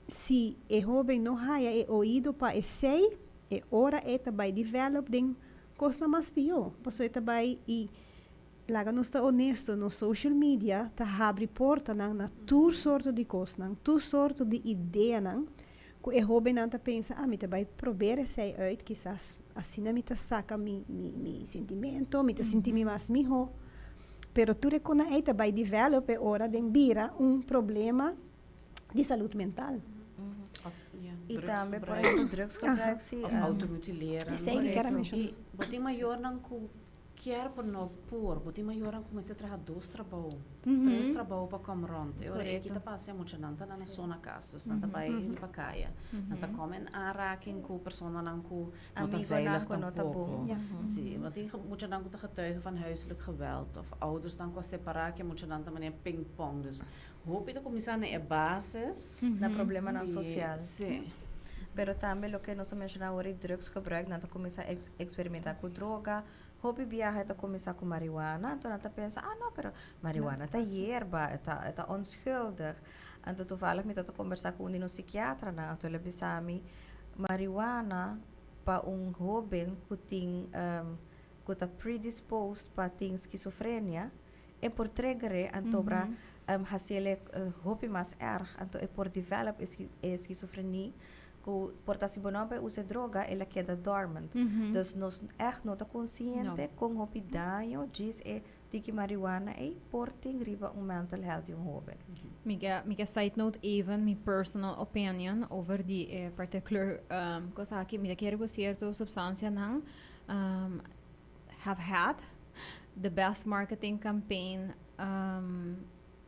D: si e hóben no haya e oido pa esei, e ora e ta bai develop den kosnan mas pió, pasobra e ta bai i laga nos ta honesto, nos social media ta habri portanan na tur sorto di kosnan, tur sorto di ideanan ku e hóbennan ta pensa, "Ah, mi ta bai probeer esei uit, kisas asina mi ta saka mi sentimento, mi ta sinti mi mas mihó." Pero tur e kosnan ei ta bai develop e ora den bira un problema di salud mental.
C: Of, ja,
B: I tambe, por ehèmpel, drugsgebruik, si.
C: Of automutileren.
D: Esei mi kier a menshoná.
C: I bo tin mayornan ku kier por no por. Bo tin mayornan ku mester traha dos trabou, tres trabou pa kom rond. E ora ei kita pasa e muchanan ta na so na kas. Dus nan ta bai riba kaya. Nan ta kom in aanraking ku personanan ku no ta
B: Amigonan
C: veilig
B: ku no ta
C: tampoco.
B: bon.
C: Si, bo tin muchanan ku ta getuige van huiselijk geweld of oudersnan ku a separá ku e muchanan ta manera ping-pong. Dus hopi ta kuminsá na e basis.
B: Na problemanan sosial.
C: Si.
B: Pero tambe loke nos a menshoná awor e drugsgebruik, nan ta kuminsá eksperimentá ku droga. Hopi biaha e ta kuminsá ku marihuana, anto nan ta pensa, "Ah no, pero marihuana ta yerba, e ta onschuldig." Anto toevallig mi tabata kombersá ku un di nos psikiatranan, anto el a bisa mi, marihuana. Pa un hoben ku tin ku ta predisposed pa tin schizofrenia, e por trigger anto bra hasiele hopi mas erg, anto e por develop e schizofrenie ku por ta si bo no bai usa droga, el a keda dormant. Dus nos echt no ta konsiente kon hopi daño djis e tiki marihuana ei por tin riba un mental health di un hoben.
A: Mi ke side note even mi personal opinion over di particular kos aki. Mi ta kere ku sierto supstansianan have had the best marketing campaign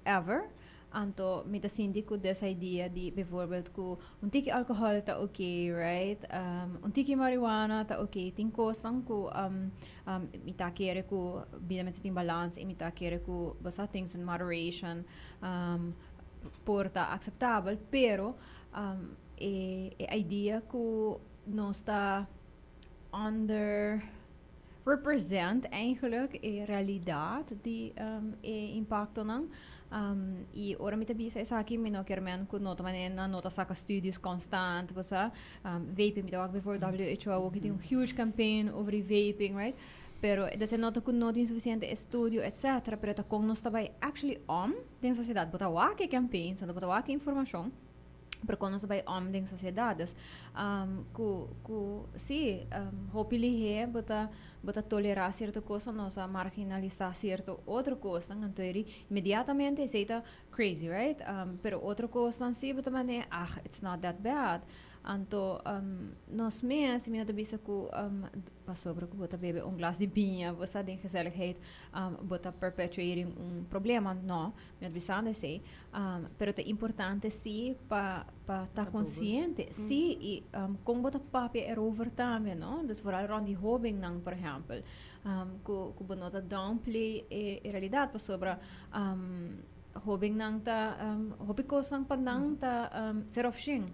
A: ever. Anto, mi ta sinti ku this idea di bijvoorbeeld ku un tiki alcohol ta okay, right? Un tiki marihuana ta okay. Tin kosnan ku mi ta kere ku bida mester tin balans i mi ta kere ku basta things in moderation por ta akseptabel, pero e idea ku nos ta under represent eigenlijk e realidat di e impaktonan. I ora mi ta bisa esaki, mi no kier men ku no ta manera nan no ta saka studies konstant, bo sa. Vaping, mi ta wak bijvoorbeeld WHO awor tin un huge campaign over di vaping, right? Pero dus e no ta ku no tin sufisiente estudio, etcetera, pero ta kon nos ta bai actually om den sosiedat. Bo ta wak e campaigns, anto bo ta wak e informashon, pero kon nos ta bai om den sosiedat. Dus ku si, hopi lihé bo ta tolerá sierto kosnan, nos a marginalisá sierto otro kosnan, anto eri inmediatamente esei ta crazy, right? Pero otro kosnan si bo ta manera, "Ah, it's not that bad." Anto nos mes, mi no ta bisa ku pasobra ku bo ta bebe un glas di biña, bo sa, den gezelligheid, bo ta perpetuating un problema. No, mi no ta bisando esei. Pero ta importante si pa ta konsiente. Si, i kon bo ta papia erover tambe, no? Dus vooral rond di hobennan, por ehèmpel. Ku bo no ta downplay e realidat, pasobra hobennan ta hopi kosnan pa nan ta ser of shin.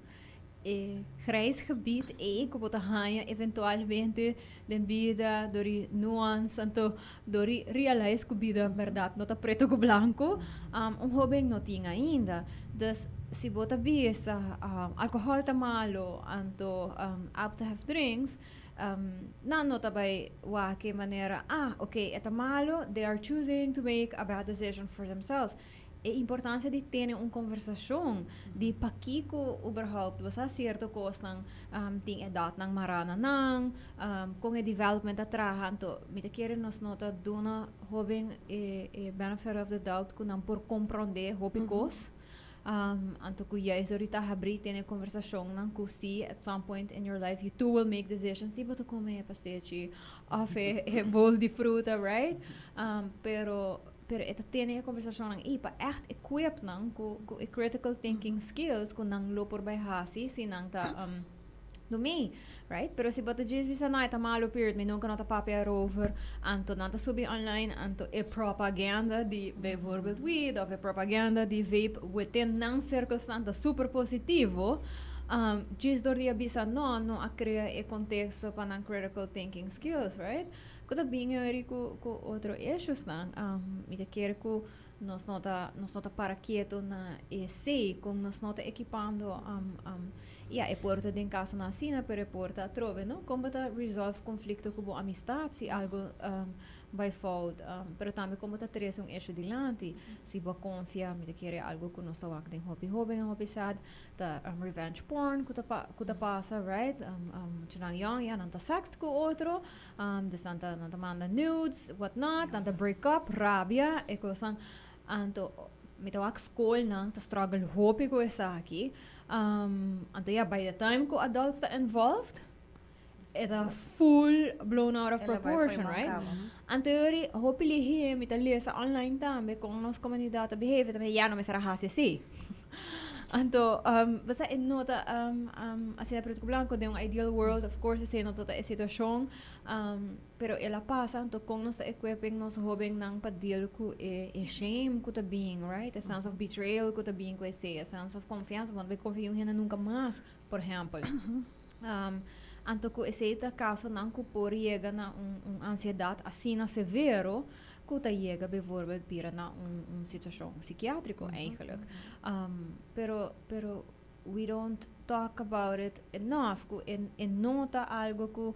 A: E grijs gebied ei ku bo ta haña eventualmente den bida dor di nuance, anto dor di realize ku bida bèrdat no ta preto ku blanku, un hoben no tin ainda. Dus si bo ta bisa alkohòl ta malu, anto ap to have drinks, nan no ta bai wak e manera, "Ah, okay, e ta malu, they are choosing to make a bad decision for themselves." E importansia di tene un konversashon di pakiko überhaupt bo sa sierto kosnan tin edatnan mará na nan, kon e development ta traha. Anto mi ta kere nos no ta duna hoben e benefit of the doubt ku nan por komprondé hopi kos. Anto ku juist dor di ta habrí tene konversashonnan ku si at some point in your life you too will make decisions si bo ta kome e pastechi òf e bol di fruta, right? Pero e ta tene e konversashonnan i pa ègt equip nan ku e critical thinking skills ku nan lo por bai hasi si nan ta dumí, right? Pero si bo ta djis bisa, "No, e ta malu, period, mi nunka no ta papia erover," anto nan ta subi online, anto e propaganda di bijvoorbeeld weed of e propaganda di vape within nan sirkelsnan ta super positivo, djis dor di a bisa no, no a krea e konteksto pa nan critical thinking skills, right? Ku ta bin yori ku otro issuesnan. Mi ta kere ku nos no ta para ketu na esei, ku nos no ta ekipando ya, e por ta den kasonan asina, pero e por ta atrobe, no? Kon bo ta resolve konflikto ku bo amistat si algu bai fout, pero tambe kon bo ta trese un issue dilanti si bo konfia. Mi ta kere algu ku nos ta wak den hopi hoben, hopi sad, ta revenge porn ku ta pasa, right? Muchanan young ya nan ta sext ku otro, dus nan ta manda nudes, what not, nan ta break up, rabia, e kosnan. Anto mi ta wak skolnan ta struggle hopi ku esaki. Anto ya, by the time ku adults ta involved, e ta full blown out of proportion, right? Anto yori hopi lihé mi ta lesa online tambe kon nos komunidat ta behave, tambe ya no mester a hasi así. Anto, basta e no ta asina preto ku blanco. Den un ideal world, of course, esei no ta e situashon, pero el a pasa. Anto kon nos ta equipping nos hobennan pa deal ku e shame ku ta bin, right? E sense of betrayal ku ta bin ku esei, e sense of konfiansa, bo no ta bai konfia un hende nunka mas, por ehèmpel. Anto ku esei ta kasonan ku por yega na un ansiedat asina severo ku ta yega bijvoorbeeld bira na un situashon sikiátriko eigenlijk. Pero we don't talk. talk about it enough, ku e no ta algo ku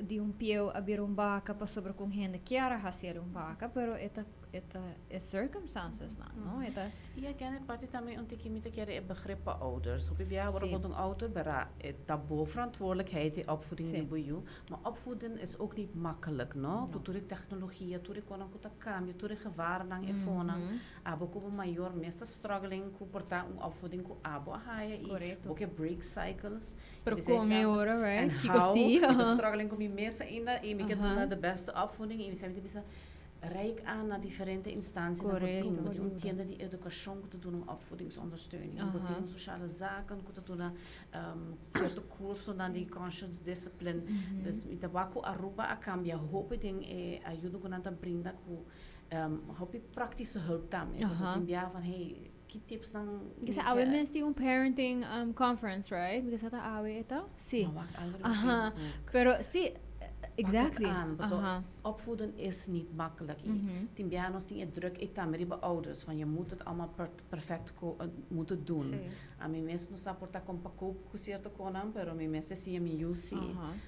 A: di un pieu a bira un baka pasobra ku un hende kier a hasiel un baka, pero e ta e ta e circumstances nan, no? E ta.
C: I again e parti tambe un tiki mi ta kere e begrip pa ouders. Hopi biaha ora bo ta un ouder bera e ta bo verantwoordelijkheid e opvoeding di bo yu, maar opvoeden is ook niet makkelijk, no? Ku tur e technologia, tur e konan ku ta kambia, tur e gevarennan e fonan. Abo komo mayor mes ta struggling ku por ta un opvoeding ku abo a haya i bo ke break cycles.
A: Pero kon e ora, right?
C: And how, mi ta struggling ku mi mes ainda i mi ke duna de beste opvoeding i mi semper ta bisa reik aan na diferente instancianan bo tin. Bo tin un tienda di edukashon ku ta duna un opvoedingsondersteuning, bo tin un sociale zaken ku ta duna sierto kursonan di conscience discipline. Dus mi ta wak ku Aruba a kambia hopi den e ayudo ku nan ta brinda ku Hopi praktische hulp tambe. Pasobra tin biaha van, hey, ki tipsnan
A: mi Kisa awe mes tin un parenting conference, right? Mi kisa ta awe e ta? Si.
C: Ma wak algo riba Facebook.
A: Pero si, exactly.
C: Pak het aan, pasobra opvoeden is niet makkelijk. I tin biaha nos tin e druk ei tambe riba ouders, van je moet het allemaal perfect moeten doen. Ami mes no sa por ta kon pa koop ku sierto konan, pero mi mes a siña mi yu si.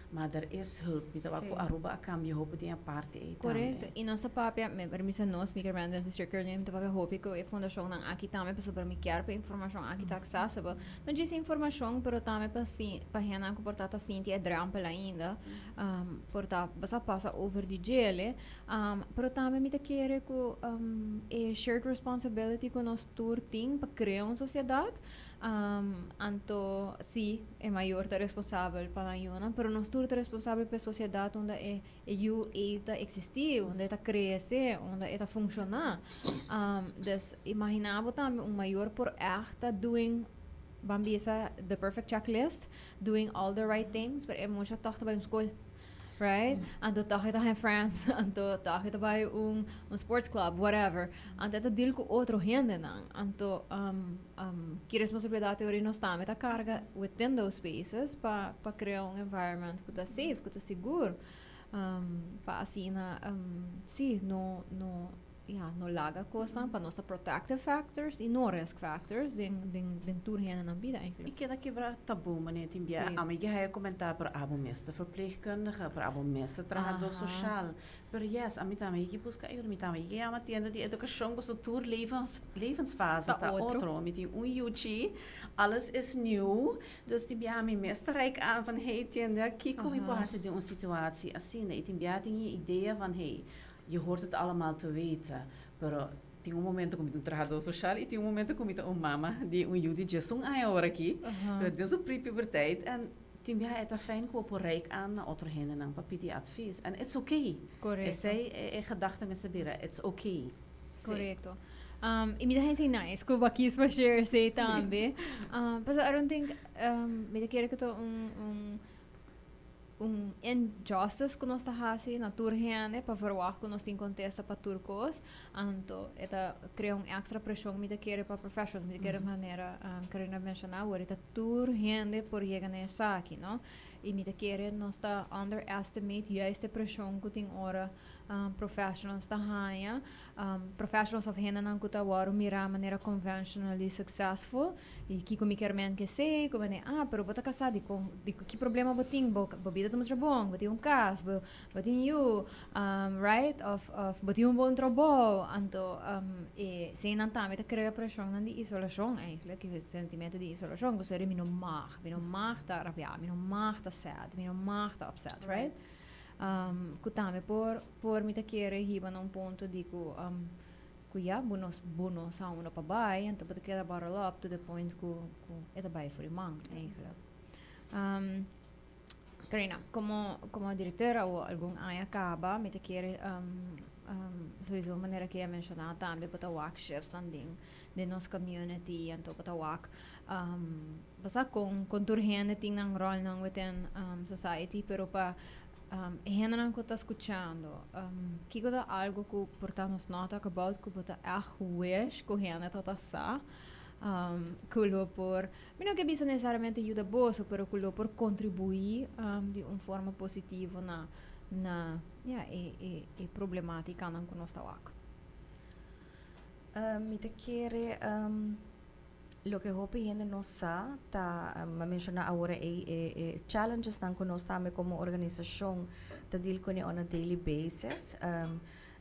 C: Ma der is hulp. Mi ta wak ku Aruba a kambia hopi den e parti ei tambe.
A: Korekto. I nos ta papia, mi permisa nos, mi kermende den Sister Curley, mi ta papia hopi ku e fundashonnan aki tambe pasobra mi kier pa e informashon aki ta accessible. No djis informashon, pero tambe pa si, pa hendenan ku por ta ta sinti e drempel ainda, por ta basa pasa over di djele. Pero tambe mi ta kere ku e shared responsibility ku nos tur tin pa krea un sosiedat, anto si e mayor ta responsabel pa nan yunan, pero nos tur ta responsabel pa e sosiedat unda e yu ei ta eksistí, unda e ta krese, unda e ta funshoná. Dus imaginá bo tambe un mayor por ègt ta doing, ban bisa, the perfect checklist, doing all the right things, pero e mucha tòg ta bai un skol. Right? Anto tòg e ta haña friends, anto tòg e ta bai un un sports club, whatever. Anto e ta deal ku otro hendenan. Anto ki responsabilidat e ora nos tambe ta karga within those spaces pa pa krea un environment ku ta safe, ku ta sigur. Pa asina si no no ya no laga kosnan pa nos ta protective factors i no risk factors den den den tur hendenan bida
C: eigenlijk. I keda kebra taboe manera tin bia ami ke haya komentá pero abo mes ta verpleegkundige pero abo mes ta trahadó soshal pero yes ami tambe ke buska ayuda mi tambe ke yama tienda di edukashon pasobra tur leven levensfase ta otro mi tin un yuchi alles is nieuw dus tin bia ami mes ta reik aan van hey tienda kiko mi por hasi den un situatie asina i tin bia tin e idea van hey Je hoort het allemaal te weten, pero tin un momento ku mi ta un trahadó soshal i tin un momento ku mi ta un mama di un yu di djesun aña awor aki, pero den su pre-puberteit en tin biaha e ta fijn ku bo por reik aan na otro hendenan pa pidi advies en it's okay. Esei e gedachte mester bira, it's okay.
A: Korekto. I mi ta hasi nice ku bo a kies pa share esei tambe. Pasobra I don't think mi ta kere ku ta un un Un injustice ku nos ta hasi na tur hende pa verwagt ku nos tin kontesta pa tur kos, anto e ta krea un èkstra preshon mi ta kere pa professionals, mi ta kere manera Karina a menshoná awor e ta tur hende por yega na esaki no, i mi ta kere nos ta underestimate juist e preshon ku tin ora professionals ta haña, professionals òf hendenan ku ta wòrdu mirá manera conventionally successful. I kiko mi kier men kesey? Ku mane, ah, pero bo ta kasá, dikon, di ki problema bo tin? Bo, bo bida ta mustra bon, bo tin un kas, bo, bo tin yu, right? Òf, òf bo tin un bon trabou. Anto, e eseinan tambe ta krea preshonnan di isolashon eigenlijk, e sentimentu di isolashon, ku seri mi no mag, mi no mag ta rabiá, mi no mag ta sad, mi no mag ta upset, right? Ku tambe por, por mi ta kere hiba na un punto di ku. Ku ya bo no bo no sa unda pa bai, anto bo ta keda bottle up to the point ku ku e ta bai for di man eigenlijk. Karina, komo komo direkteur awo algun aña kaba mi ta kere sowiso manera ke a menshoná tambe bo ta wak shiftsnan den den nos community anto bo ta wak bo sa kon kon tur hende tin nan ròlnan within society pero pa E hendenan ku ta skuchando, kiko ta algu ku por ta nos no talk about ku bo ta ègt wish ku hende ta ta sa, ku lo por, mi no ke bisa nesesariamente yuda boso, pero ku lo por kontribuí di un forma positivo na na ya e e e problemátikanan ku nos ta wak?
B: Mi ta kere. Loke hopi hende no sa ta, m'a menciona awor e challenges nan cu nos tambe como organisacion ta deal cu on a daily basis.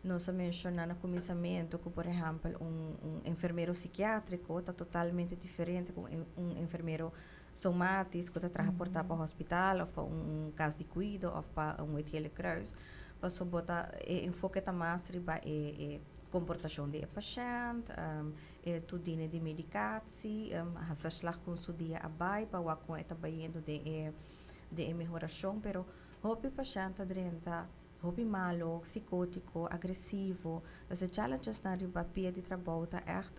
B: Nos a menciona na cuminsamento cu, por ehempel, un enfermero psikiatrico ta totalmente diferente cu un enfermero somatisch cu ta traha por ta pa hospital of pa un cas di cuido of pa un Wit Gele Kruis. Paso bo ta e enfoke ta mas riba e comportacion di e pashent, e toedienen di medicatie, verslag con su dia a bay pa wak con e ta bayendo den e mehoracion, pero hopi pashent ta drenta hopi malo, psicotico, agresivo. Dus e challenges nan riba pia di trabou ta echt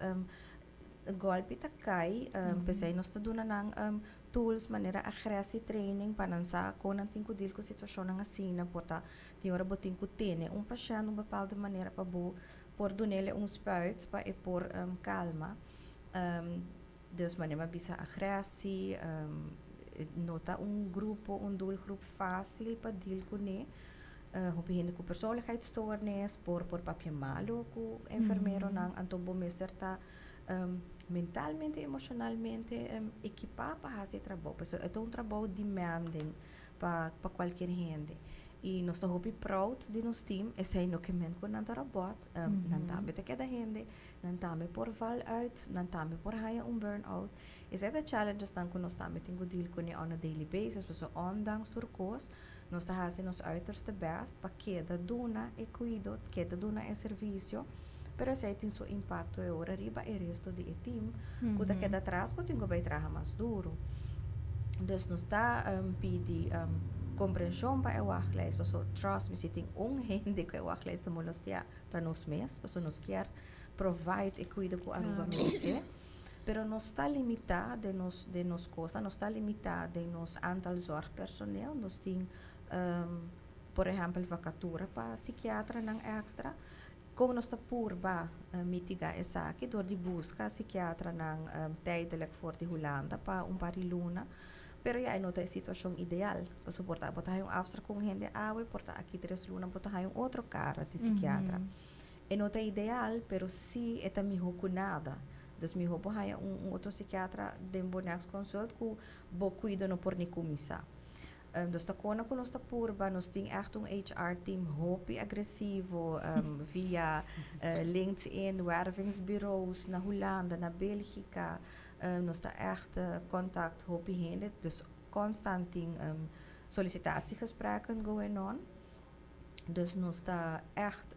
B: golpi ta cay, pesey nos ta duna nan tools manera agressietraining pa nan sa con nan tin cu deal cu situacionnan asina. Por ta tin ora bo tin cu tene un pashent un bepaalde manera pa bo por dunele un spuit pa e por calma. Dus manera mi a bisa, agressie no ta un grupo, un doelgroep facil pa deal cune. Hopi hende cu persoonlijkheidsstoornis por papia malo cu enfermeronan, anto bo mester ta mentalmente, emocionalmente equipa pa haci e trabou. Pasobra e ta un trabou demanding pa cualkier hende. Y nos ta hopi proud di nos team. Esey no ke men cu nan ta robot. Nan tambe ta keda hende, nan tambe por val uit, nan tambe por haya un burn-out. Esey ta challenges nan cu nos tambe tin cu deal cune on a daily basis. Pasobra ondanks tur cos, nos ta haci nos uiterste best pa keda duna e cuido, keda duna e servicio, pero esey tin su impacto e ora riba e resto di e team cu ta keda atras, cu tin cu bay traha mas duro. Dus nos ta pidi comprension pa e wachtlijst, pasobra, trust me, si tin un hende cu e wachtlijst ta molestia, ta nos mes, pasobra nos kier provide e cuido cu Aruba merece. Pero nos ta limita den nos cosa, nos ta limita den nos aantal zorgpersoneel. Nos tin, por ehempel, vacatura pa psikiatranan extra. Con nos ta purba mitiga esaki? Door di busca psikiatranan tijdelijk for di Hulanda pa un par di luna. Pero ja, no ta e situacion ideal. Pasobra por ta bo ta haya un afspraak cu un hende awe, por ta aki 3 luna bo ta haya un otro cara di psikiatra. E no ta ideal, pero si e ta miho cu nada. Dus miho bo haya un otro psikiatra den bo next consult cu bo cuido no por ni cuminsa. Dus ta cona cu nos ta purba, nos tin echt un HR team hopi agresivo via LinkedIn, wervingsbureaus na Hulanda, na Belgica. Nos ta echt contact hopi hende, dus constant tin sollicitatiegesprekken going on. Dus nos ta echt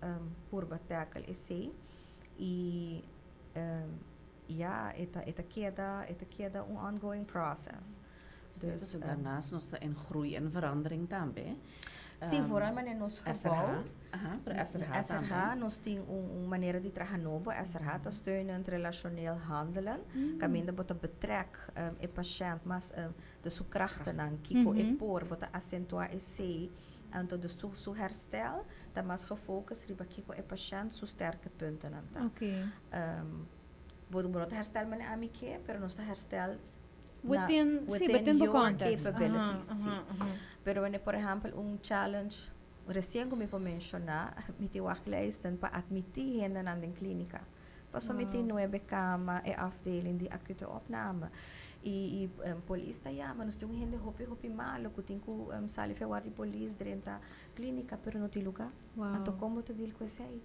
B: purba tackle esey. Y ja, e ta keda un ongoing process.
C: Dus daarnaast nos ta in groei en verandering tambe.
B: Si, vooral manera nos gebouw.
C: SRH, aha, pero SRH
B: SRH,
C: tambe.
B: Nos tin un manera di traha nobo. SRH ta steunend relationeel handelen. Caminda bo ta betrek e pashent mas de su krachten, kiko e por, bo ta acentua esey. Anto de su herstel ta mas gefocust riba kiko e pashent su sterke punten ta. Bo no ta herstel manera ami ke, pero nos ta herstel
A: Within, si, within the
B: your
A: context.
B: capabilities, si.
A: Aha, aha.
B: Pero wanneer, por ehempel, un challenge recien cu mi por menciona, mi tin wachtlijsten pa admiti hende den clinica. Paso mi tin nuebe cama e afdeling di acute opname. Y polis ta yama, nos tin un hende hopi hopi malo, cu tin cu sali for di polis drenta clinica, pero no tin lugar. Anto con bo ta deal cu esey?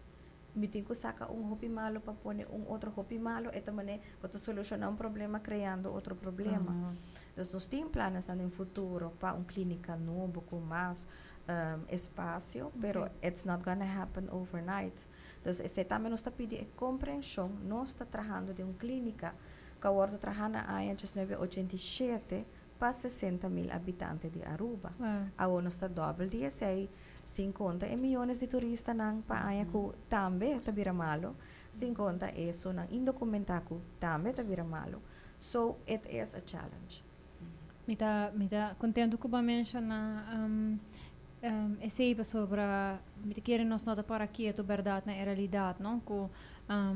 B: Mi tin cu saca un hopi malo pa pone un otro hopi malo, e ta manera bo ta soluciona un problema creando otro problema. Dus nos tin planes den futuro pa un clinica nobo cu mas espacio, pero it's not gonna happen overnight. Dus esey tambe nos ta pidi e comprension. Nos ta trahando den un clinica cu a wordo traha na aña 1987 pa 60 mil habitante di Aruba. Awor nos ta dobel di esey, sin conta e miyones di turistanan pa aña cu tambe ta bira malo, sin conta esunnan indocumenta cu tambe ta bira malo. So it is a challenge.
A: Mi ta contento cu bo a menciona esey sobre mi ta kere nos no ta para keto berdad na realidad, no? Cu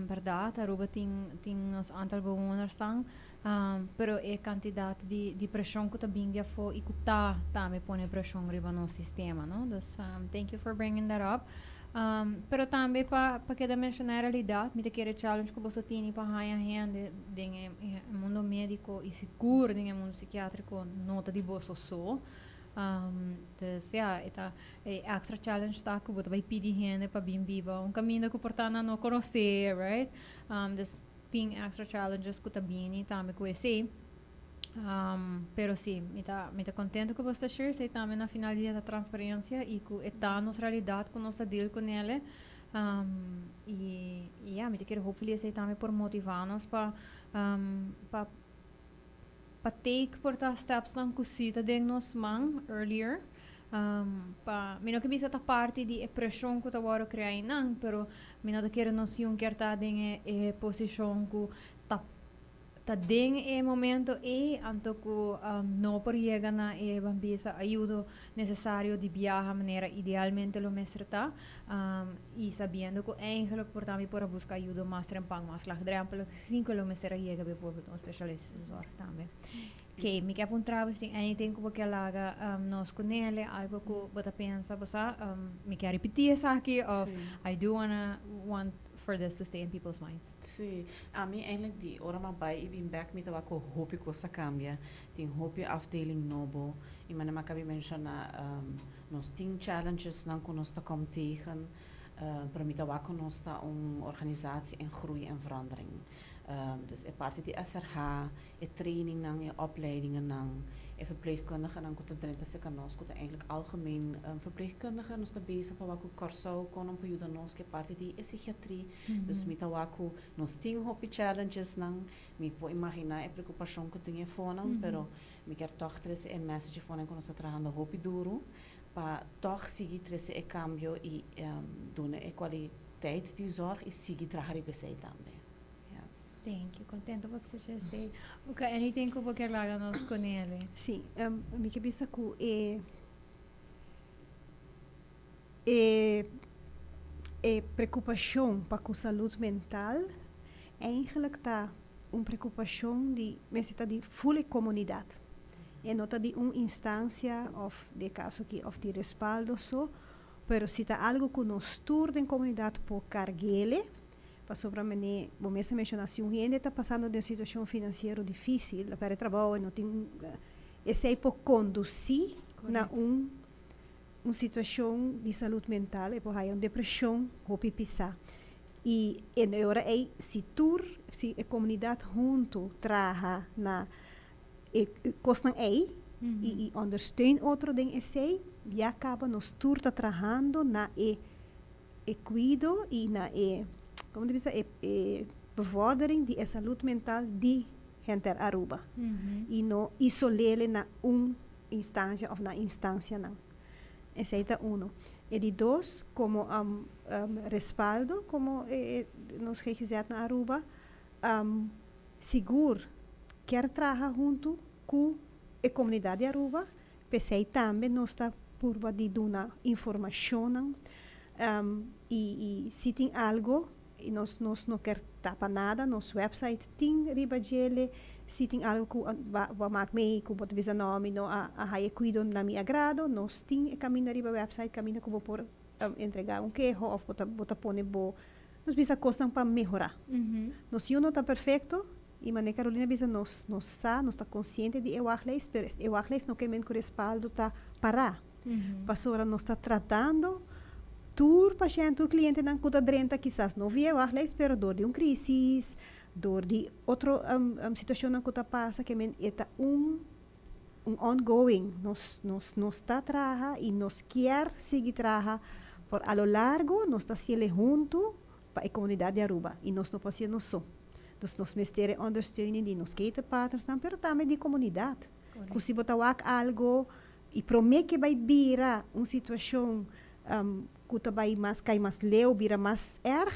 A: berdad Aruba tin nos aantal bewoners tan, pero e cantidad di presion cu ta bin di afo y cu ta tambe pone presion riba nos sistema, no? Dus thank you for bringing that up. Pero tambe pa keda menciona e realidad, mi ta kere challenge cu boso tini pa haya hende den e mundo medico y sigur den e mundo psikiatrico no ta di boso so. Dus ja, e ta e extra challenge ta cu bo ta bay pidi hende pa bin biba un caminda cu por ta nan no conoce, right? Dus tin extra challenges cu ta bini tambe cu esey. Pero si, mi ta contento cu bo ta share esey tambe. Na final di dia ta transparencia y cu e ta nos realidad cu nos ta deal cu nele. Y ja, mi ta kere hopefully esey tambe por motiva nos pa take por ta steps nan cu si ta den nos man earlier. Pa mi no ke bisa ta parti di e presion cu ta wordo crea einan, pero mi no ta kere nos yiu kier ta den e posicion cu ta den e momento ei anto cu no por yega na e, ban bisa, ayudo necesario di biaha manera idealmente lo mester ta, y sabiendo cu eigenlijk por tambe por a busca ayudo mas trempan, mas laagdrempelig, sin cu lo mester a yega bijvoorbeeld un specialistische zorg tambe. Ok, mi kier puntra bo si tin anything cu bo kier laga nos cu nele, algo cu bo ta pensa, bo sa, mi kier ripiti esaki of I do want for this to stay in people's minds.
C: Si, ami eigenlijk di ora m'a bay y bin back mi ta wak cu hopi cos a cambia. Tin hopi afdeling nobo y manera m'a caba di menciona, nos tin challenges nan cu nos ta kom tegen, pero mi ta wak cu nos ta un organisatie in groei en verandering. Dus e parti di SRH, e trainingnan, e opleidingennan, e verpleegkundigenan ku ta drenta serka nos ku ta eigenlijk algemeen verpleegkundige, nos ta bezig pa wak ku Kòrsou kon nan por yuda nos ku e parti di e psikiatrie. Dus mi ta wak ku nos tin hopi challengesnan, mi por imaginá e preokupashon ku tin e fonan, pero mi kier tòg trese e message fonan ku nos ta trahando hopi duru pa tòg sigui trese e kambio i duna e kwaliteit di zorg i sigui traha riba esei tambe. Yes.
A: Thank you. Contento pa scucha esey. Ok, anything cu bo kier laga nos cu nele?
D: Si, mi ke bisa cu e preocupacion pa cu salud mental eigenlijk ta un preocupacion di mester ta di full e comunidad. E no ta di un instancia of den caso aki of di Respaldo so, pero si ta algo cu nos tur den comunidad por carguele. Pasobra mene bo mes a menciona, si un hende ta pasando den situacion financiero dificil, a perde trabao, e no tin, esey por conduci na un situacion di salud mental, e por haya un depresion hopi pisa. Y e ora ey si tur, si e comunidad hunto traha na e cosnan ey y ondersteun otro den esey, ya caba nos tur ta trahando na e cuido y na e, como ta bisa, e bevordering di e salud mental di henter Aruba y no isolele na un instancia of na instancianan. Esey ta uno. E di dos, como Respaldo, como nos GGZ na Aruba, sigur kier traha hunto cu e comunidad di Aruba. P'esey tambe nos ta purba di duna informacionnan y si tin algo y nos no kier tapa nada, nos website tin riba djele. Si tin algo cu bo a maak mee cu bo ta bisa: "No, mi no a haya cuido na mi agrado", nos tin e caminda riba website caminda cu bo por entrega un keho of bo ta pone bo, nos bisa, cosnan pa mehora. Nos no ta perfecto y mane Carolina bisa, nos sa, nos ta consciente di e wachtlijst, pero e wachtlijst no kiermen cu Respaldo ta para. Pasobra nos ta tratando tur paciente, tur clientenan cu ta drenta kisas no via wachtlijst, pero door di un crisis, door di otro situacionnan cu ta pasa, kiermen e ta un ongoing. Nos ta traha y nos kier sigui traha por a lo largo, nos ta haciele hunto pa e comunidad di Aruba y nos no por haci nos so. Dus nos mester ondersteuning di nos partners, pero tambe di comunidad. Cu si bo ta wak algo y prome cu bay bira un situacion cu ta bay mas cay mas leu, bira mas erg,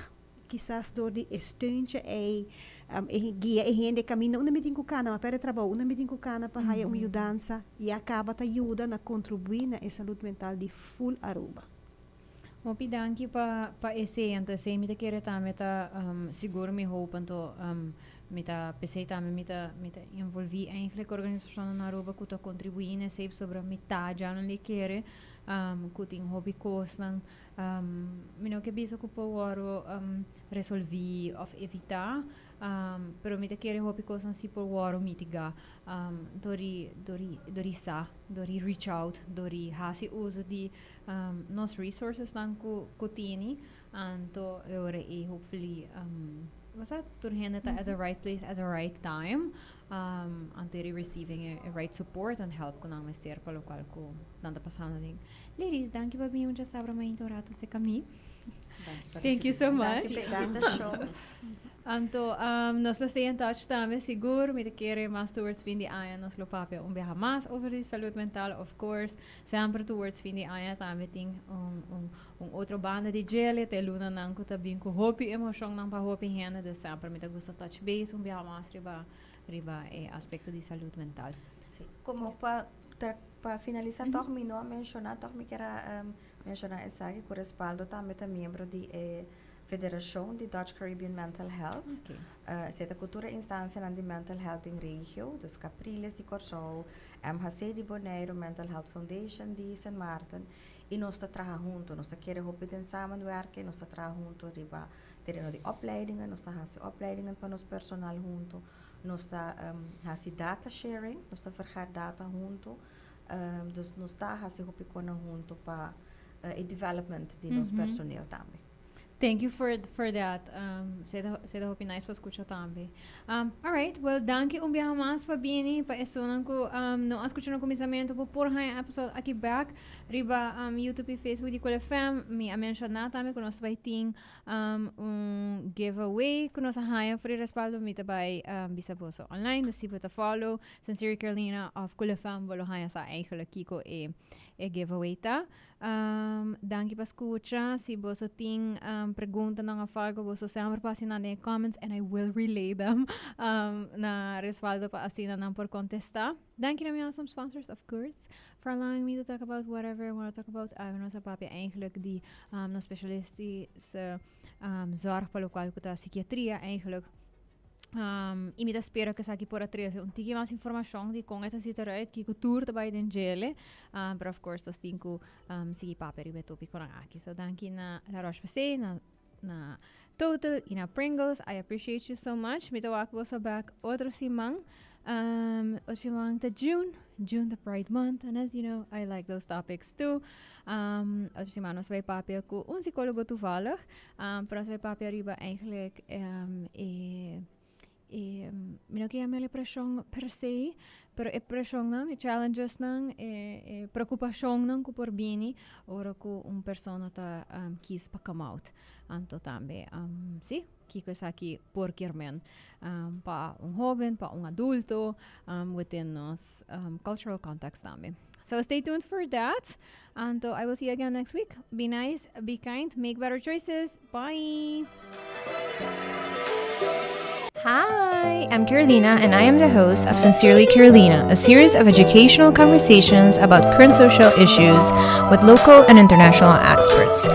D: kisas door di steuntje e guia e hende caminda unda mi tin cu cana, m'a perde trabou, unda mi tin cu cana pa haya un yudansa, y caba ta yuda na contribui na e salud mental di full Aruba.
A: Hopi danki pa esey. Anto esey mi ta kere tambe ta sigur mi hoop, anto mi ta p'esey tambe mi ta envolvi eigenlijk organisacion na Aruba cu ta contribui na esey, sobre mi ta ya no li kere. Ku tin hopi kosnan mi no ke bisa ku por wòrdu resolví òf evitá, pero mi ta kere hopi kosnan si por wòrdu mitigá dor di dor di dor di sa, dor di reach out, dor di hasi uso di nos resourcesnan ku ku tini. Anto e ora ei hopefully bo sa tur hende ta at the right place at the right time, anto e receiving e right support and help ku nan mester pa lokual ku nan ta pasando aden. Ladies, danki pa bini un djasabra mainta un rato serka mi. Thank you so much.
B: Danki pa e invitashon.
A: Anto nos lo stay in touch tambe sigur. Mi ta kere mas towards fin di aña nos lo papia un biaha mas over di salud mental, of course. Semper towards fin di aña tambe tin un un un otro banda di djele, ta e lunanan ku ta bin ku hopi emoshonnan pa hopi hende, dus semper mi ta gusta touch base un biaha mas riba riba e aspekto di salud mental.
B: Sí, komo pa pa finalisá tòg mi no a menshoná, tòg mi kier a menshoná esaki ku Respaldo tambe ta miembro di e federashon di Dutch Caribbean Mental Health. Esei ta ku tur e instansianan di mental health den regio, dus Capriles di Kòrsou, MHC di Boneiru, Mental Health Foundation di Sint Maarten i nos ta traha huntu. Nos ta kere hopi den samenwerking, nos ta traha huntu riba tereno di opleidingen, nos ta hasi opleidingen pa nos personal huntu, nos ta hasi data sharing, nos ta vergar data huntu. Dus nos ta hasi hopi konan huntu pa e development di nos personeel tambe.
A: Thank you for that. Esei ta esei ta hopi nice pa skucha tambe. Alright, well danki un biaha mas pa bini pa esunnan ku no a skucha na kuminsamentu bo por haña e episode aki bek riba YouTube i Facebook di Cool FM. Mi a menshoná tambe ku nos ta bai tin un giveaway ku nos a haña for di Respaldo. Mi ta bai bisa boso online, dus si bo ta follow Sincerely Carolina òf Cool FM bo lo haña sa eigenlijk kiko e e giveaway ta. Danki pa skucha. Si boso tin preguntanan of algo, boso semper por hasi nan den e comments and I will relay them na Respaldo pa asina nan por kontestá. Danki na mi awesome sponsors, of course, for allowing me to talk about whatever I wanna talk about. Awe nos a papia eigenlijk di nos specialistische zorg pa lokual ku ta psikiatria eigenlijk. I mi ta spera ku esaki por a trese un tiki mas informashon di kon e ta sita eruit, kiko tur ta bai den djele. Pero of course nos tin ku sigui papia riba e topikonan aki. So danki na La Roche-Posay, na na Total i na Pringles. I appreciate you so much. Mi ta wak boso bek otro siman. Otro siman ta June. June ta Pride Month and as you know I like those topics too. Otro siman nos bai papia ku un psicólogo toevallig. Pero nos bai papia riba eigenlijk e e mi no ke yama el preshon per se, pero e preshonnan, e challengesnan, e e preokupashonnan ku por bini ora ku un persona ta kies pa come out. Anto tambe si, kiko esaki por kier men pa un hoben, pa un adulto, within nos cultural context tambe. So stay tuned for that. Anto I will see you again next week. Be nice, be kind, make better choices. Bye.
E: Hi, I'm Carolina, and I am the host of Sincerely Carolina, a series of educational conversations about current social issues with local and international experts.